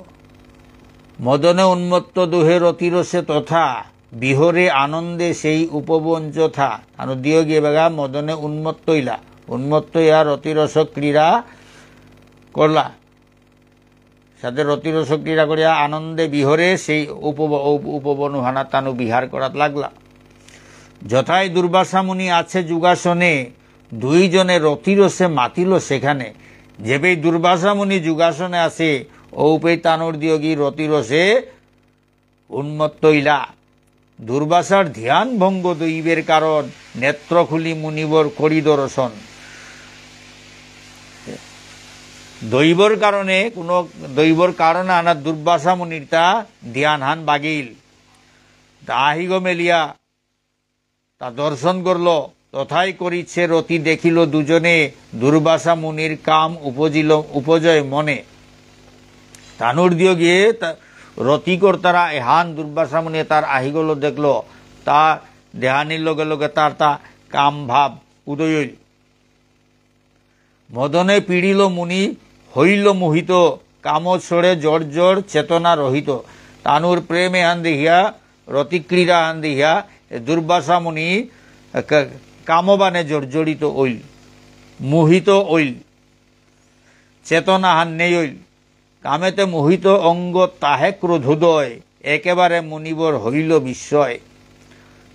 মদনে উন্মত্ত দুহে রতিরসে তথা, বিহরে আনন্দে সেই উপবন যথা। তানু দিয়োগি এবাকা মদনে উন্মত্ত ইলা, উন্মত্ত ইয়া রতিরস ক্রীড়া করলা। সাথে রতিরস ক্রীড়া করিয়া আনন্দে বিহরে সেই উপব-, উপ-, উপবন হানা তানু বিহার করাত লাগলা। যথায় দুর্বাসা মুনি আছে যোগাসনে, দুইজনে রতিরসে মাতিল সেখানে। যেবেই দুর্বাসা মুনি যোগাসনে আছে, ঔপেই তানুর দিয়োগি রতিরসে উন্মত্ত ইলা। দুর্বাসার ধ্যান ভঙ্গ দৈবের কারণ, নেত্র খুলি মুনিবর করি দর্শন। দৈবর কারণে, কোনো দৈবর কারণে আনা দুর্বাসা মুনির তা ধ্যান হান বাগিল। তা আহিগ মেলিয়া তা দর্শন করল, তথায় করিছে রতি দেখিল দুজনে, দুর্বাসা মুনির কাম উপজিল, উপজয় মনে। তানুর দিয়োগিয়ে তা-, রতি করতারা এহান দুর্বাসা মুনি তার আহিগল দেখল, তা দেহানির লগে লগে তার তা কাম ভাব উদয় হইল। মদনে পীড়িল মুনি হইল মোহিত, কাম ছড়ে জর্জর চেতনা রহিত। তানুর প্রেম এহান দেখিয়া, রতিক্রীড়া হান দেখিয়া, এ দুর্বাসা মুনি, এ, কা-, কামবানে জর্জরিত অইল, মোহিত অইল, চেতনা হান নেই অইল। কামেতে মোহিত অঙ্গ তাহে ক্রোধোদয়, একেবারে মুনিবর হইল বিস্ময়।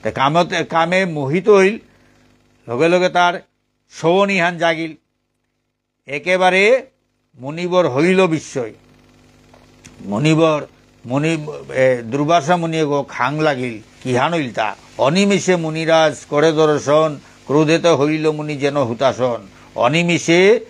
তে কামতে, কামে মোহিত হইল, লগে লগে তার সবনি হান জাগিল। একেবারে মুনিবর হইল বিস্ময়। মুনিবর, মুনি, এ, দুর্বাসা মুনি এগো খাং লাগিল, কিহান হইল তা? অনিমেষে মুনিরাজ করে দর্শন, ক্রোধেতে হইল মুনি যেন হুতাশন। অনিমেষে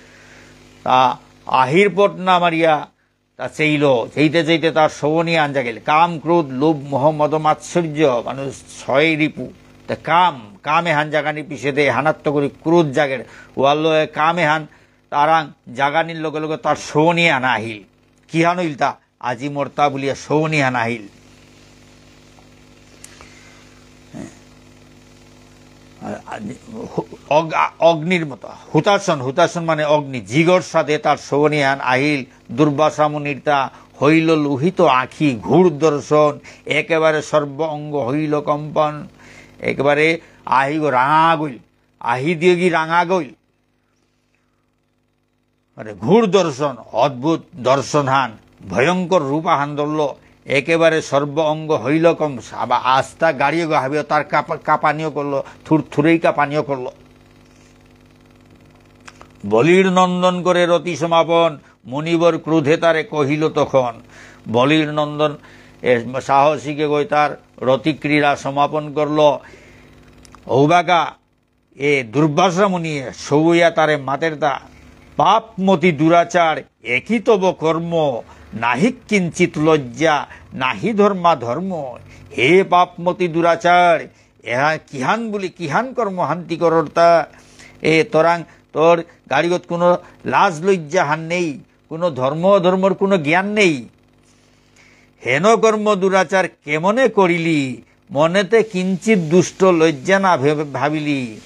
তা আহির পট না মারিয়া তা চেইল, চেইতে চেইতে তার সবনি আন জাগিল। কাম, ক্রোধ, লোভ, মোহ, মদ, মাৎসর্য, মানু ছয় রিপু। তা কাম, কাম এহান জাগানি পিছেদে হানাত্ত করি ক্রোধ জাগের। ওয়াল্লো এ কাম এহান তারাং জাগানির লগে লগে তার শোভনীহান আহিল। কিহান হইল তা? আজি মরতা বুলিয়া শোভনীহান আহিল। অগ-, অগ্নির মতো। হুতাশন, হুতাশন মানে অগ্নি। জিগর সাদে তার শোভনীহান আহিল। দুর্বাসা মুনির তা হইল লোহিত আঁখি ঘোর দর্শন। একেবারে সর্ব অঙ্গ হইল কম্পন। একেবারে আহিগ রাঙা গইল। আহি দিয়গি রাঙা গইল। মানে ঘোর দর্শন, অদ্ভুত দর্শনহান, ভয়ঙ্কর রূপাহান ধরল, একেবারে সর্ব অঙ্গ হইল কম, সাবা-, আস্তা গাড়িয়ে গো হাবিয়ে তার কাঁপা-, কাঁপানিও করল, থুরথুরেই কাঁপানিও করল। বলির নন্দন করে রতি সমাপন, মুনিবর ক্রোধে তারে কহিল তখন। বলির নন্দন, এ, সাহসীকে গই তার রতিক্রীড়া সমাপন করল। ঔবাকা এ দুর্বাসা মুনিয়ে সৌয়া তারে মাতেরতা, "পাপমতি দুরাচার, একই তব কর্ম, নাহি কিঞ্চিত লজ্জা, নাহি ধর্মা ধর্ম।" হে পাপমতি দুরাচার, এরা কিহান বুলি, কিহান কর্ম হান্তি কররতা? এ তোরাং, তোর গাড়িগত কোনো লাজ লজ্জা হান নেই, কোনো ধর্ম অধর্মর কোনো জ্ঞান নেই। হেন কর্ম দুরাচার কেমনে করিলি? মনেতে কিঞ্চিত দুষ্ট লজ্জা না ভেব-, ভাবিলি।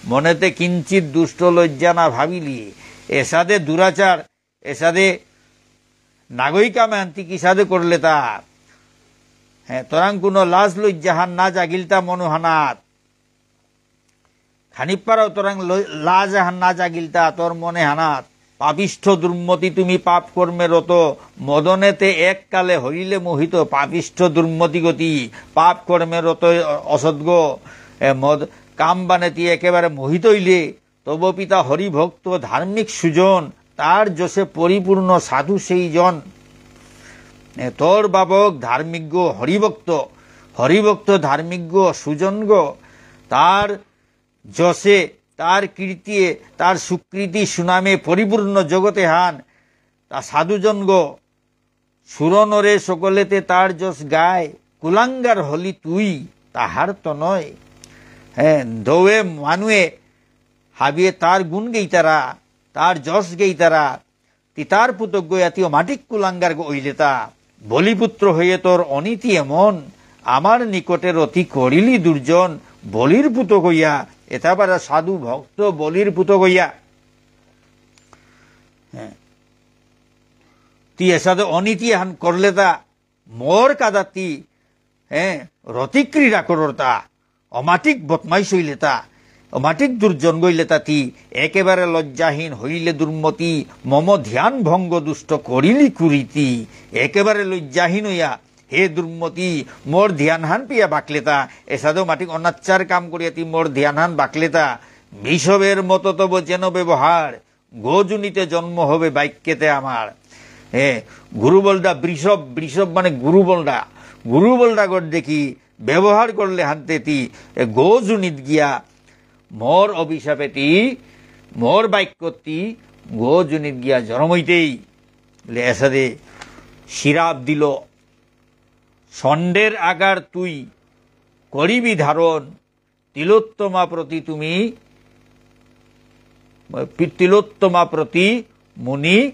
মনেতে কিঞ্চিত দুষ্ট লজ্জা না ভাবিলি। এসাদে দুরাচার, এসাদে নাগরিক কামে আনতি কিসাদে করলে তা? হ্যাঁ, তোরাং কোনো লাজ লজ্জা হান না জাগিলতা মনুহানাত। খানিপারাও তোরাং ল-, লাজ হান না জাগিলতা তোর মনে হানাত। পাপিষ্ঠ দুর্মতি তুমি পাপ কর্মে রত, মদনেতে এককালে হইলে মোহিত। পাপিষ্ঠ দুর্মতি গতি, পাপ কর্মে রত অসৎগ, এ, মদ, কাম বানেতি একেবারে মোহিত হইলে। তব পিতা হরিভক্ত ধার্মিক সুজন, তার যশে পরিপূর্ণ সাধু সেই জন। এ, তোর বাবক ধার্মিকগ হরিভক্ত, হরিভক্ত ধার্মিকগ সুজনগ, তার যশে, তার কীর্তিয়ে, তার সুকৃতি সুনামে পরিপূর্ণ জগতে হান, তা সাধুজনগ, সুরনরে সকলেতে তার যশ গায়, কুলাঙ্গার হলি তুই, তাহার তো নয়। হ্যাঁ, দৌয়ে মানুয়ে হাবিয়ে তার গুণ গেইতারা, তার যশ গেইতারা, তি তার পুতক গয়া তি অমাটিক কুলাঙ্গার গ-, অইলেতা। বলিপুত্র হয়ে তোর অনীতি এমন, আমার নিকটে রতি করিলি দুর্জন, বলির পুতক হইয়া, এতা বারা সাধু ভক্ত বলির পুতক হইয়া। হ্যাঁ। তি এসাদে অনীতি এহান করলেতা, মোর কাদাতি, হ্যাঁ, রতিক্রীড়া কররতা, অমাটিক বদমাইশ হইলেতা, অমাটিক দুর্জন গইলেতা তি, একেবারে লজ্জাহীন হইলে দুর্মতি, মম ধ্যান ভঙ্গ দুষ্ট করিলি কুরীতি, একেবারে লজ্জাহীন হইয়া, হে দুর্মতি, মোর ধ্যানহান পিয়া বাকলেতা, এসাদে অমাটিক অনাচার কাম করিয়া তি মোর ধ্যানহান বাকলেতা, বৃষভের মতো তব যেন ব্যবহার, গোযোনিতে জন্ম হবে বাক্যেতে আমার। এ, গুরু বলদা বৃষভ, বৃষভ মানে গুরু বলদা। গুরু বলদা গর দেখি ব্যবহার করলে হানতে তি, এ, গোযোনিত গিয়া মোর অভিশাপে তি, মোর বাক্য তি, গোযোনিত গিয়া জন্ম হইতেই। লে এসাদে শিরাপ দিল, ষণ্ডের আকার তুই করিবি ধারণ, তিলোত্তমা প্রতি তুমি, পি-, তিলোত্তমা প্রতি মুনি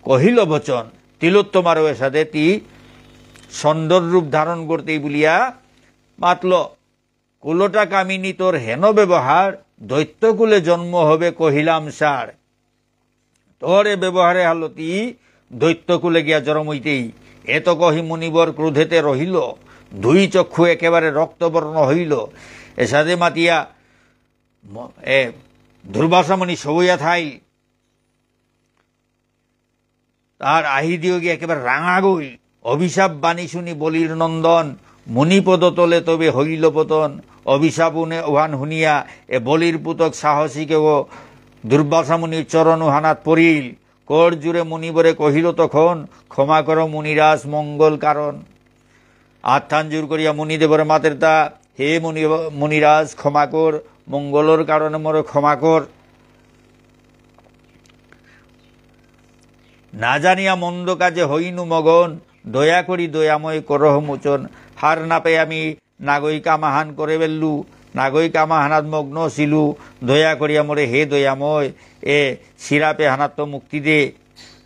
কহিল বচন। তিলোত্তমারও এসাদে তি ষণ্ডর রূপ ধারণ করতেই বুলিয়া মাতল। কুলটা কামিনী তোর হেন ব্যবহার, দৈত্যকুলে জন্ম হবে কহিলাম সার। তোর এ ব্যবহারে হালতি দৈত্যকুলে গিয়া জরম হইতেই। এত কহি মুনিবর ক্রোধেতে রহিল, দুই চক্ষু একেবারে রক্তবর্ণ হইল। এসাদে মাতিয়া ম-, এ, দুর্বাসা মুনি সবইয়া থাইল। তার আহি দিয়োগি একেবারে রাঙা গইল। অভিশাপ বাণী শুনি বলির নন্দন, মুনিপদ তলে তবে হইল পতন। অভিশাপ উনে উহান শুনিয়া এ বলির পুতক সাহসিকে ও দুর্বাসা মুনির চরণ উহানাত পড়িল। কর জুড়ে মুনিবরে কহিল তখন, ক্ষমা কর মুনিরাজ মঙ্গল কারণ। আতহান জোর করিয়া মুনিদেবরে মাতেরতা, হে মুনি-, মুনিরাজ, ক্ষমা কর, মঙ্গলর কারণে মোরে ক্ষমা কর। না জানিয়া মন্দ কাজে হইনু মগন, দয়া করি দয়াময় করহ মোচন। হার না পেয়ে আমি নাগই কামাহান করে বেললু, নাগই কামাহানাত মগ্ন ছিলু, দয়া করিয়া মোরে হে দয়াময়, এ শ্রাপ এহানাত্ত মুক্তি দে।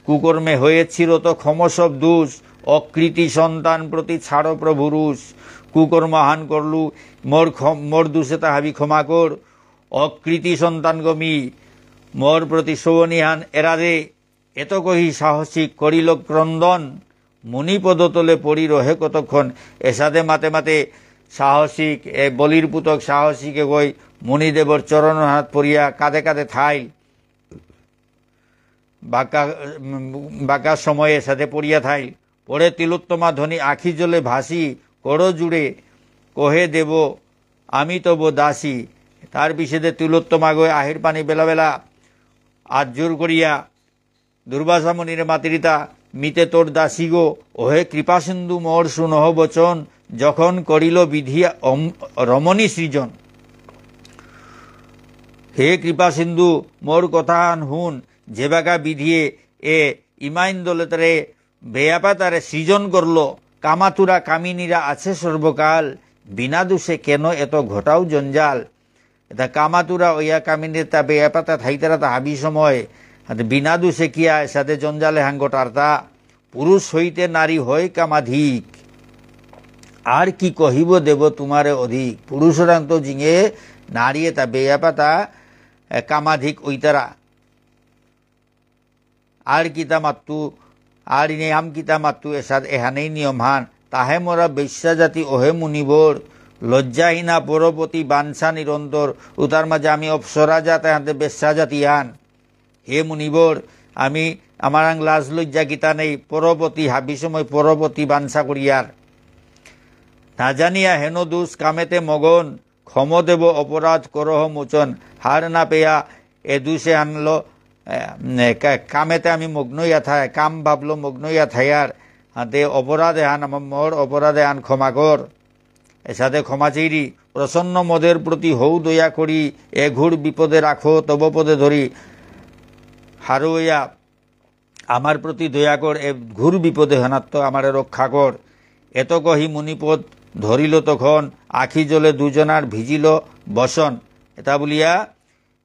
কুকর্মে হয়েছি রত ক্ষম সব দোষ, অকৃতি সন্তান প্রতি ছাড় প্রভু রোষ। কুকর্ম হান করলু, মোর ক্ষম-, মোর দোষ এতা হাবি ক্ষমা কর। অকৃতি সন্তান গমি, মোর প্রতি সৌনিহান এরা দে। এত কহি সাহসিক করিল ক্রন্দন, মুনিপদ তলে পড়ি রহে কতক্ষণ। এসাদে মাতে মাতে সাহসিক, এ বলির পুতক সাহসিক এগই মুনিদেবর চরণ হাত পড়িয়া কাঁদে কাঁদে থাইল। বাকা, উম, বাকা সময়ে এসাদে পড়িয়া থাইল। পরে তিলোত্তমা ধ্বনি আখি জলে ভাসি, কর জুড়ে কহে দেব আমি তব দাসী। তার পিছেদে তিলোত্তমা গই আহির পানি বেলা বেলা আত জোর করিয়া দুর্বাসা মুনিরে মাতিরিতা, মিতে তোর দাসী গো, ওহে কৃপাসিন্ধু মোর সুনহ বচন, যখন করিল বিধি অম-, রমণী সৃজন। হে কৃপাসিন্ধু, মোর কথাহান হুন, যেবাকা বিধিয়ে এ ইমাইন দলেতরে বেয়াপাতারে সৃজন করল, কামাতুরা কামিনীরা আছে সর্বকাল, বিনা দোষে কেন এত ঘটাও জঞ্জাল। এতা কামাতুরা ওয়া কামিনীর তা বেয়াপাতা থাইতারা তা হাবি সময়। হাতে বিনা দোষে কিয়া এসাদে জঞ্জালে হাঙ্গ টারতা। পুরুষ হইতে নারী হয় কামাধিক। আর কি কহিব দেব তোমারে অধিক। পুরুষরাং তো জিঙে নারী এতা বেয়াপাতা, এ, কামাধিক ওইতারা। আর কিতা মাত্তু, আর নিয়াম কিতা মাত্তু, এসাদ এহানেই নিয়ম হান। তাহে মোরা বেশ্যা জাতি ওহে মুনিবর, লজ্জাহীনা পরপতি বাঞ্ছা নিরন্তর। উতার মাঝে আমি অপ্সরা জাত, এহাতে বেশ্যা জাতি আন। হে মুনিবর, আমি, আমারাং লাজ লজ্জা কিতা নেই, পরপতি হাবি সময় পরপতি বাঞ্ছা করিয়ার। না জানিয়া হেন দোষ কামেতে মগন, ক্ষম দেব অপরাধ করহ মোচন। হার না পেয়া এ দুষে আনলো, এ, এ, কা-, কামেতে আমি মগ্ন ইয়া থাই, কাম ভাবলো মগ্ন ইয়া থাই আর, হাতে অপরাধ এহান আমার মোর অপরাধ এহান ক্ষমা কর। এসাদে ক্ষমা চেইরি, প্রসন্ন মদের প্রতি হৌ দয়া করি, এ ঘোর বিপদে রাখো তব পদে ধরি। হারৌয়া আমার প্রতি দয়া কর, এ ঘোর বিপদে হেনাত্ত আমারে রক্ষা কর। এত কহি মুনিপদ ধরিল তখন, আখি জলে দুজনার ভিজিল বসন। এতা বুলিয়া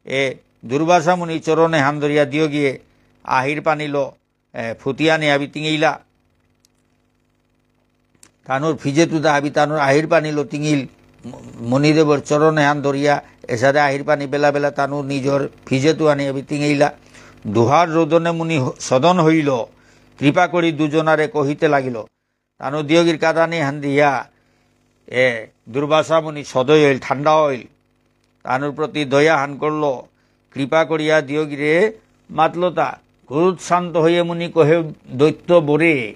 এ দুর্বাসা মুনি চরণে হান ধরিয়া দিয়গিয়ে আহির পানিল, এ, ফুটিয়া নিয়া বিতিঙেইলা। তানুর ফিজেতু দা হাবি তানুর আহির পানি লতিঙিল, ম-, মুনিদেবর চরণে হান ধরিয়া, এসাদে আহির পানি বেলা বেলা তানুর নিজর ফিজেতু আনি হাবি তিঙেইলা। দুহার রোদনে মুনি হ-, সদন হইল, কৃপা করি দুজনারে কহিতে লাগিল। তানু দিয়গির কাদানি হান দিয়া, এ, দুর্বাসা মুনি সদয় হইল, ঠান্ডা হইল। তানুর প্রতি দয়া হান করল, কৃপা করিয়া দিয়গিরে মাতলতা। ক্রোধ শান্ত হয়ে মুনি কহে দৈত্য বরে,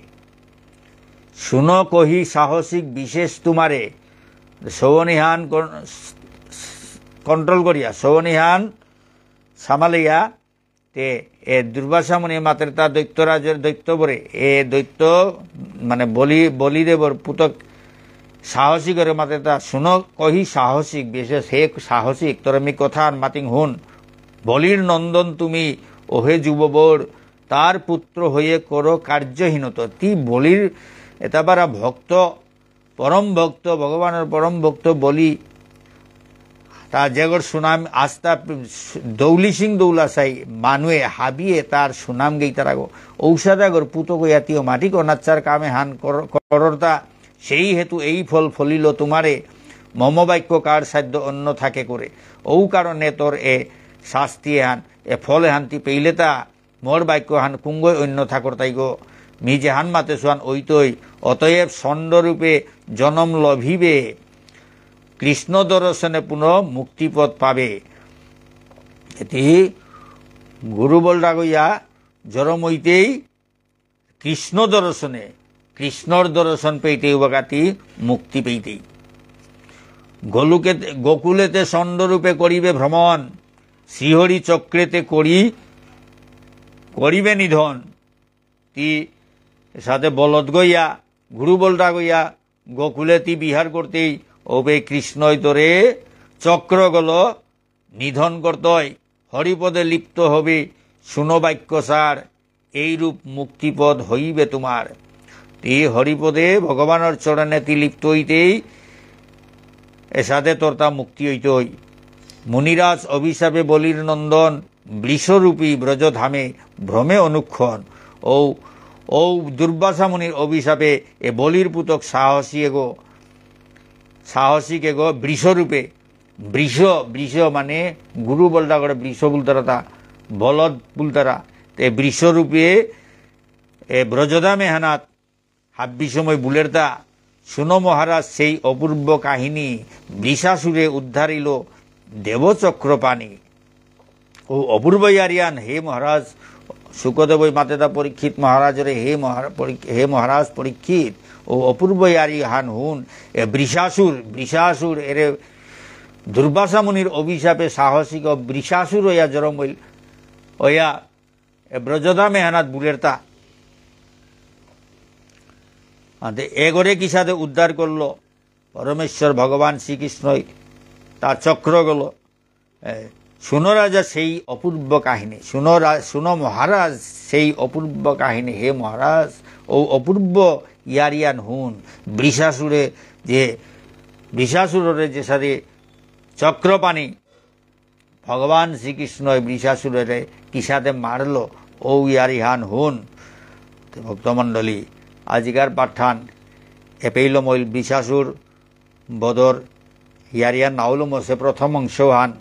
শুনো কহি সাহসিক বিশেষ তোমারে। সৌনিহান কন-, control করিয়া, সৌনিহান সামালিয়া, তে এ দুর্বাসা মুনি মাতের তা দৈত্যরাজের দৈত্য বরে, এ দৈত্য মানে বলি, বলিদেবর পুতক সাহসিকরে মাতের তা শুনো কহি সাহসিক, বিশেষ হে সাহসিক, তোর আমি কথা আর মাতিং হুন। বলির নন্দন তুমি ওহে যুববর, তার পুত্র হয়ে করো কার্যহীনতর। তি বলির এতাবারা ভক্ত, পরম ভক্ত, ভগবানর পরম ভক্ত বলি, তা যেগর সুনাম আস্তা দৌলি সিং দৌলা সাই মানুয়ে হাবিয়ে তার সুনাম গেইতারাগো। ঔষধাগর পুতক ইয়াতিও মাটিক অনাচার কামে হান কর-, কররতা, সেই হেতু এই ফল ফলিল তোমারে। মম বাক্য কার সাধ্য অন্য থাকে করে। ঔ কারণে তোর এ শাস্তি এহান, এ ফল এহান তি পেইলে তা মোর বাক্য হান কুঙ্গই অন্য থাকর তাইগো, মি যেহান মাতে সুহান ঐতই, অতএব ষণ্ডরূপে জনম লভিবে, কৃষ্ণ দর্শনে পুনঃ মুক্তিপদ পাবে। এটি গুরু বলরাগইয়া জরম ঐতেই কৃষ্ণ দর্শনে, কৃষ্ণর দর্শন পেইতেই উবাকাতি মুক্তি পেইতেই। গোলুকে, গোকুলেতে ষণ্ডরূপে করিবে ভ্রমণ, শ্রীহরি চক্রেতে করি, করিবে নিধন। তি সাথে বলদ গইয়া, গুরু বলদা গইয়া, গোকুলে তি বিহার করতেই ওবে কৃষ্ণই তোরে চক্রগল নিধন করতই। হরিপদে লিপ্ত হবে, শুনো বাক্য সার, এইরূপ মুক্তিপদ হইবে তোমার। তি হরিপদে ভগবানর চরণে তি লিপ্ত হইতেই এসাদে তোরতা মুক্তি হইতই। মুনিরাজ অভিশাপে বলির নন্দন, বৃষরূপী ব্রজধামে ভ্রমে অনুক্ষণ। ও, ও দুর্বাসা মুনির অভিশাপে এ বলির পুতক সাহসী এগো, সাহসিক এগো বৃষরূপে, বৃষ, বৃষ মানে গুরু বলতা করে বৃষ বুলতারা তা, বলদ বুলতারা। তে বৃষরূপে এ ব্রজধামে হানাত হাব্বি সময় বুলেরতা, শুনো মহারাজ সেই অপূর্ব কাহিনী, বৃষাসুরে উদ্ধারিল দেবচক্রপাণি। ও অপূর্ব ইয়ারিয়ান, হে মহারাজ, শুকদেবই মাতেতা পরীক্ষিত মহারাজরে, হে মহারা-, পরীক্ষ-, হে মহারাজ পরীক্ষিত, ও অপূর্ব ইয়ারিহান হুন, এ বৃষাসুর, বৃষাসুর এরে দুর্বাসা মুনির অভিশাপে সাহসিক ও বৃষাসুর হইয়া জরম হইল, হইয়া এ ব্রজধামে হানাত বুলেরতা। আতে এগরে কিসাদে উদ্ধার করলো পরমেশ্বর ভগবান শ্রীকৃষ্ণই, তার চক্র গেল। এ, শুনো রাজা সেই অপূর্ব কাহিনী, শুনো রা-, শুনো মহারাজ সেই অপূর্ব কাহিনী। হে মহারাজ, ও অপূর্ব ইয়ারিয়ান হুন, বৃষাসুরে যে, বৃষাসুররে যে সাদে চক্রপাণি ভগবান শ্রীকৃষ্ণই বৃষাসুররে কিসাদে মারল, ও ইয়ারিহান হুন। তে ভক্তমণ্ডলী, আজিকার পাঠহান এপেইলম হইল বৃষাসুর বধর ইয়ারিহান নাউলম সে প্রথম অংশহান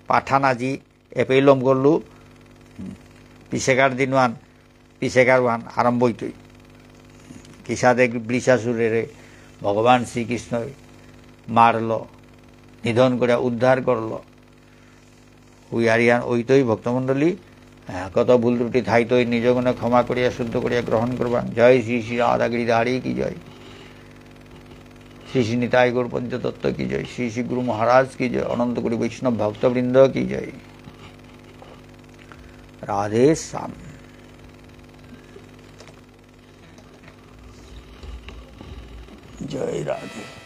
পাঠহান আজি এপেইলম করলু। পিছেকার দিনহান পিছেকার ওহান আরম্ভ হইতই। কিসাদে বৃষাসুরেরে ভগবান শ্রীকৃষ্ণই মারল, নিধন করে উদ্ধার করল। ও ইয়ারিহান হইতই ভক্তমণ্ডলী, আহ, কত ভুল ত্রুটি থাইতই নিজ গুণে ক্ষমা করিয়া শুদ্ধ করিয়া গ্রহণ করবা। জয় শ্রী শ্রী রাধা গিরিধারী কি জয়। শ্রী শ্রী নিতাই গৌর পঞ্চতত্ত্ব কি জয়। শ্রী শ্রী গুরু মহারাজ কি জয়। অনন্ত কোটি বৈষ্ণব ভক্তবৃন্দ কি জয়। রাধে শ্যাম। জয় রাধে।